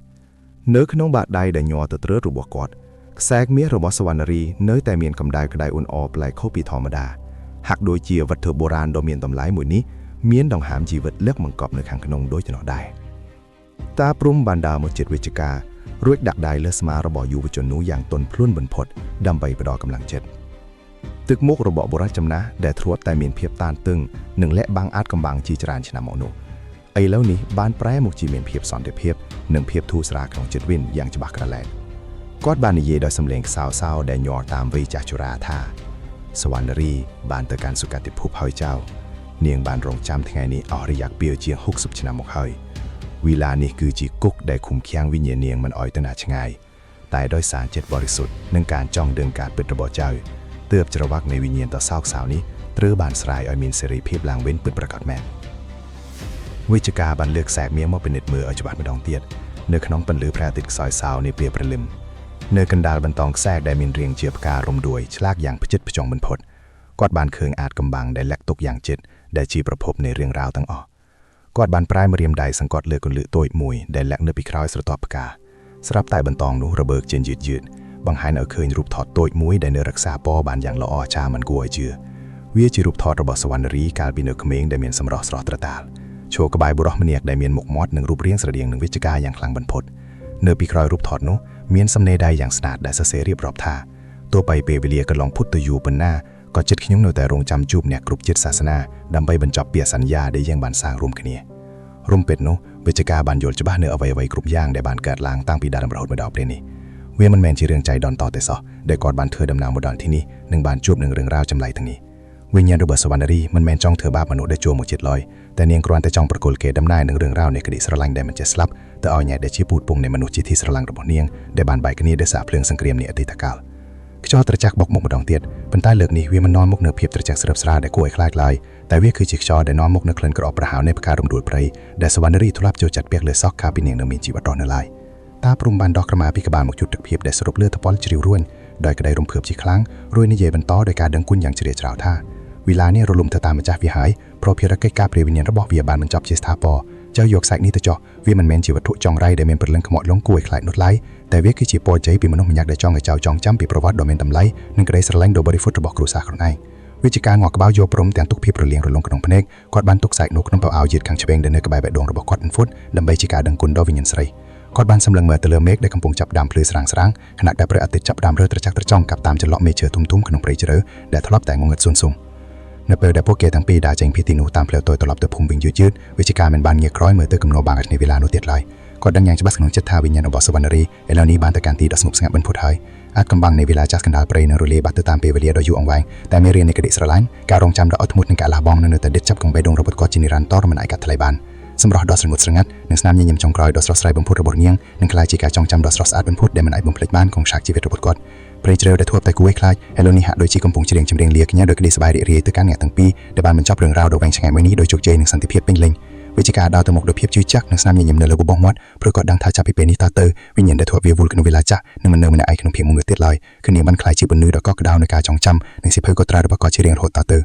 នៅក្នុងបាតដៃដែលញ័រទៅត្រើតរបស់គាត់ខ្សែមាសរបស់សវណ្ណរីនៅតែមានកម្ដៅក្ដៅអ៊ុនអរប្លែកខុសពីធម្មតាហាក់ដូចជាវត្ថុបុរាណដ៏មានតម្លៃមួយនេះមានដង្ហើមជីវិតលើកបង្កប់នៅខាងក្នុងដូចចំណោះដែរតាព្រំបានដើរមកជិតវិជ្ជការរួចដាក់ដៃលើស្មារបស់យុវជននោះយ៉ាងទន់ភ្លន់បំផុតដើម្បីផ្ដល់កម្លាំងចិត្ត ទឹកមុខរបស់បុរសចំណាស់ដែលធ្លាប់តែមានភាពតានតឹងនិងលាក់បាំងអាចកំបាំងជាច្រើនឆ្នាំមកនោះឥឡូវនេះបានប្រែមកជាមានភាពសន្តិភាពនិងភាពធូរស្រាលក្នុងចិត្តវិញយ៉ាងច្បាស់ក្រឡែតគាត់បាននិយាយដោយសំឡេងខ្សោសោដែលញ័រតាមវ័យចាស់ជរាថាសវណ្ណរីបានទៅកាន់សុគតិភពហើយចៅនាងបានរងចាំថ្ងៃនេះអស់រយៈពេលជាង60ឆ្នាំមកហើយវីឡានេះគឺជាគុកដែលឃុំឃាំងវិញ្ញាណនាងមិនឲ្យទៅណាឆ្ងាយតែដោយសារចិត្តបរិសុទ្ធនិងការចង់ដឹងការពិតរបស់ចៅ ទើបច្រវាក់នៃវិញ្ញាណដ៏សោកសៅនេះត្រូវបានស្រាយឲ្យមានសេរីភាពឡើងវិញពិតប្រាកដមែនវិជ្ជការបានលើកខ្សែមាសមកពិនិត្យមើលឲ្យច្បាស់ម្ដងទៀតនៅក្នុងពន្លឺព្រះអាទិត្យខ្សោយសោនាពេលព្រលឹមនៅកណ្ដាលបន្តងខ្សែដែលមានរាងជាផ្ការំដួយឆ្លាកយ៉ាងផ្ចិតផ្ចង់បំផុតគាត់បានឃើញអាចកំបាំងដែលលាក់ទុកយ៉ាងជិតដែលជាប្រភពនៃរឿងរ៉ាវទាំងអស់គាត់បានប្រែម្រាមដៃសង្កត់លើគន្លឹះតូចមួយដែលលាក់នៅពីក្រោយស្រទាប់ផ្កាស្រាប់តែបន្តងនោះរបើកជាយឺតយឺត បង្ហាញឲ្យឃើញរូបថតតូចមួយដែលនៅរក្សាពណ៌បានយ៉ាងល្អអស្ចារ្យមិនគួរឲ្យជឿវាជារូបថតរបស់សវណ្ណរីកាលពីនៅក្មេងដែលមានសម្រស់ស្រស់ត្រតាលឈរក្បែរបុរសម្នាក់ដែលមានមុខមាត់និងរូបរាងស្រដៀងនឹងវិជ្ជការយ៉ាងខ្លាំងបំផុតនៅពីក្រោយរូបថតនោះមានសំណេរដៃយ៉ាងស្នាតដែលសរសេររៀបរាប់ថាទោះបីពេលវេលាកន្លងផុតទៅយូរប៉ុណ្ណាក៏ចិត្តខ្ញុំនៅតែរងចាំជួបអ្នកគ្រប់ជាតិសាសនាដើម្បីបញ្ចប់ពាក្យសន្យាដែលយើងបានសាងរួមគ្នារំពេតនោះវិជ្ជការបានយល់ច្បាស់នៅអ្វីៗគ្រប់យ៉ាងដែលបានកើតឡើងតាំងពីដើមរហូតមកដល់ពេលនេះ វាមិនមែនជារឿងចៃដន្យតតែសោះដែលគាត់បានធ្វើដំណើរមកដល់ទីនេះនិងបានជួបនឹងរឿងរ៉ាវចម្លែកទាំងនេះវិញ្ញាណរបស់សវណ្ណរីមិនមែនចង់ធ្វើបាបមនុស្សដែលជួមកចិត្តឡើយតែនាងគ្រាន់តែចង់ប្រគល់គេដំណើរនឹងរឿងរ៉ាវនៃក្តីស្រឡាញ់ដែលមិនចេះស្លាប់ទៅឲ្យអ្នកដែលជាពូជពងនៃមនុស្សជាទីស្រឡាញ់របស់នាងដែលបានបែកគ្នាដោយសារភ្លើងសង្គ្រាមនាអតីតកាលខ្យល់ត្រជាក់បុកមុខម្ដងទៀតប៉ុន្តែលើកនេះវាមិននាំមកនូវភាពត្រជាក់ស្រើបស្រាលដែលគួរឲ្យខ្លាចឡើយតែវាគឺជាខ្យល់ដែលនាំមកនូវក្លិនក្រអូបប្រហើរនៃផ្ការំដួលព្រៃដែលសវណ្ណរីធ្លាប់ចូលចិត្តពាក់លើសក់កាលពីនាងនៅមានជីវិតរស់នៅឡើយ តាព្រំបានដោះក្រមាពីក្បាលមកជុតទឹកភាពដែលសរុបលើតពលជ្រាវរួនដោយក្តីរំភើបជាខ្លាំងរួចនិយាយបន្តដោយការដឹងគុណយ៉ាងជ្រាលជ្រៅថាវិឡានេះរលំទៅតាមម្ចាស់វាហើយព្រោះភារកិច្ចការព្រាវិញ្ញាណរបស់វាបានបញ្ចប់ជាស្ថាពរចៅយកសាច់នេះទៅចោះវាមិនមែនជាវត្ថុចង់រៃដែលមានព្រលឹងខ្មោចលងគួរឲ្យខ្លាចនោះឡើយតែវាគឺជាពរជ័យពីមនុស្សម្នាក់ដែលចង់ឲ្យចៅចងចាំពីប្រវត្តិដ៏មានតម្លៃនិងក្តីស្រឡាញ់ដ៏បរិសុទ្ធរបស់គ្រួសារខ្លួនឯងវាជាការងក់ក្បាលយកព្រំទាំងទុកភាពរលាងរលងក្នុងភ្នែកគាត់បានទុកសាច់នោះក្នុងប៉ៅអាវយឺតខាងឆ្វេងដែលនៅក្បែរបេះដូងរបស់គាត់ហ្វុតដើម្បីជាការដឹងគុណដល់វិញ្ញាណស្រី គាត់បានសម្លឹងមើលទៅលើមេឃដែលកំពុងចាប់ផ្ដើមភ្លឺស្រាងស្រាងខណៈដែលព្រះអាទិត្យចាប់ផ្ដើមរើត្រច័កត្រចង់កាប់តាមចន្លោះមេឃឈើធំៗក្នុងព្រៃជ្រៅដែលធ្លាប់តែងងឹតសួនសុំនៅពេលដែលពួកគេទាំងពីរដើរចេញពីទីនោះតាមផ្លូវតូចត្រឡប់ទៅភូមិវិញយឺតយឺតវិជ្ជការមិនបានងាកក្រោយមើលទៅគំនរបាងនៃវេលានោះទៀតឡើយគាត់ដឹងយ៉ាងច្បាស់ក្នុងចិត្តថាវិញ្ញាណរបស់សវណ្ណរីឥឡូវនេះបានទៅកាន់ទីដ៏ស្ងប់ស្ងាត់បំផុតហើយអាចកំបាំងនៃវេលាចាស់កណ្ដាលព្រៃនឹងរលាយបាត់ទៅតាមពេលវេលាដ៏យូរអង្វែងតែមេរៀននៃក្តីស្រឡាញ់ការរងចាំដ៏អត់ធ្មត់និងការលះបង់នៅតែដិតចាប់ក្នុងបេះដូងរបស់គាត់ជានិរន្តរ៍មិនអាចកាត់ថ្លៃបាន សម្រស់ដ៏ស្រងូតស្រងាត់និងស្នាមញញឹមចុងក្រោយដ៏ស្រស់ស្រាយបំផុតរបស់នាងនឹងក្លាយជាការចងចាំដ៏ស្រស់ស្អាតបំផុតដែលមិនអាចបំភ្លេចបានក្នុងឆាកជីវិតរបស់គាត់ព្រៃជ្រៅដែលធ្លាប់តែគួរឲ្យខ្លាចឥឡូវនេះហាក់ដូចជាកំពុងច្រៀងចម្រៀងលាកញ្ញាដោយក្តីសប្បាយរីករាយទៅកាន់អ្នកទាំងពីរដែលបានបញ្ចប់រឿងរ៉ាវដ៏វែងឆ្ងាយមួយនេះដោយជោគជ័យនិងសន្តិភាពពេញលេញវិជ្ជការដើរទៅមុខដោយភាពជឿជាក់និងស្នាមញញឹមនៅលើបបោះមាត់ព្រោះគាត់ដឹងថាចាប់ពីពេលនេះតទៅវិញ្ញាណដែលធ្លាប់វាវល់ក្នុងវេលាចាស់នឹងមិននៅម្នាក់ឯងក្នុងភាពងងឹតទៀតឡើយគឺនាងបានក្លាយជាពន្លឺដ៏កក់ក្ដៅនៃការចងចាំនិងសៀវភៅកត់ត្រារបស់គាត់ជារៀងរហូតតទៅ។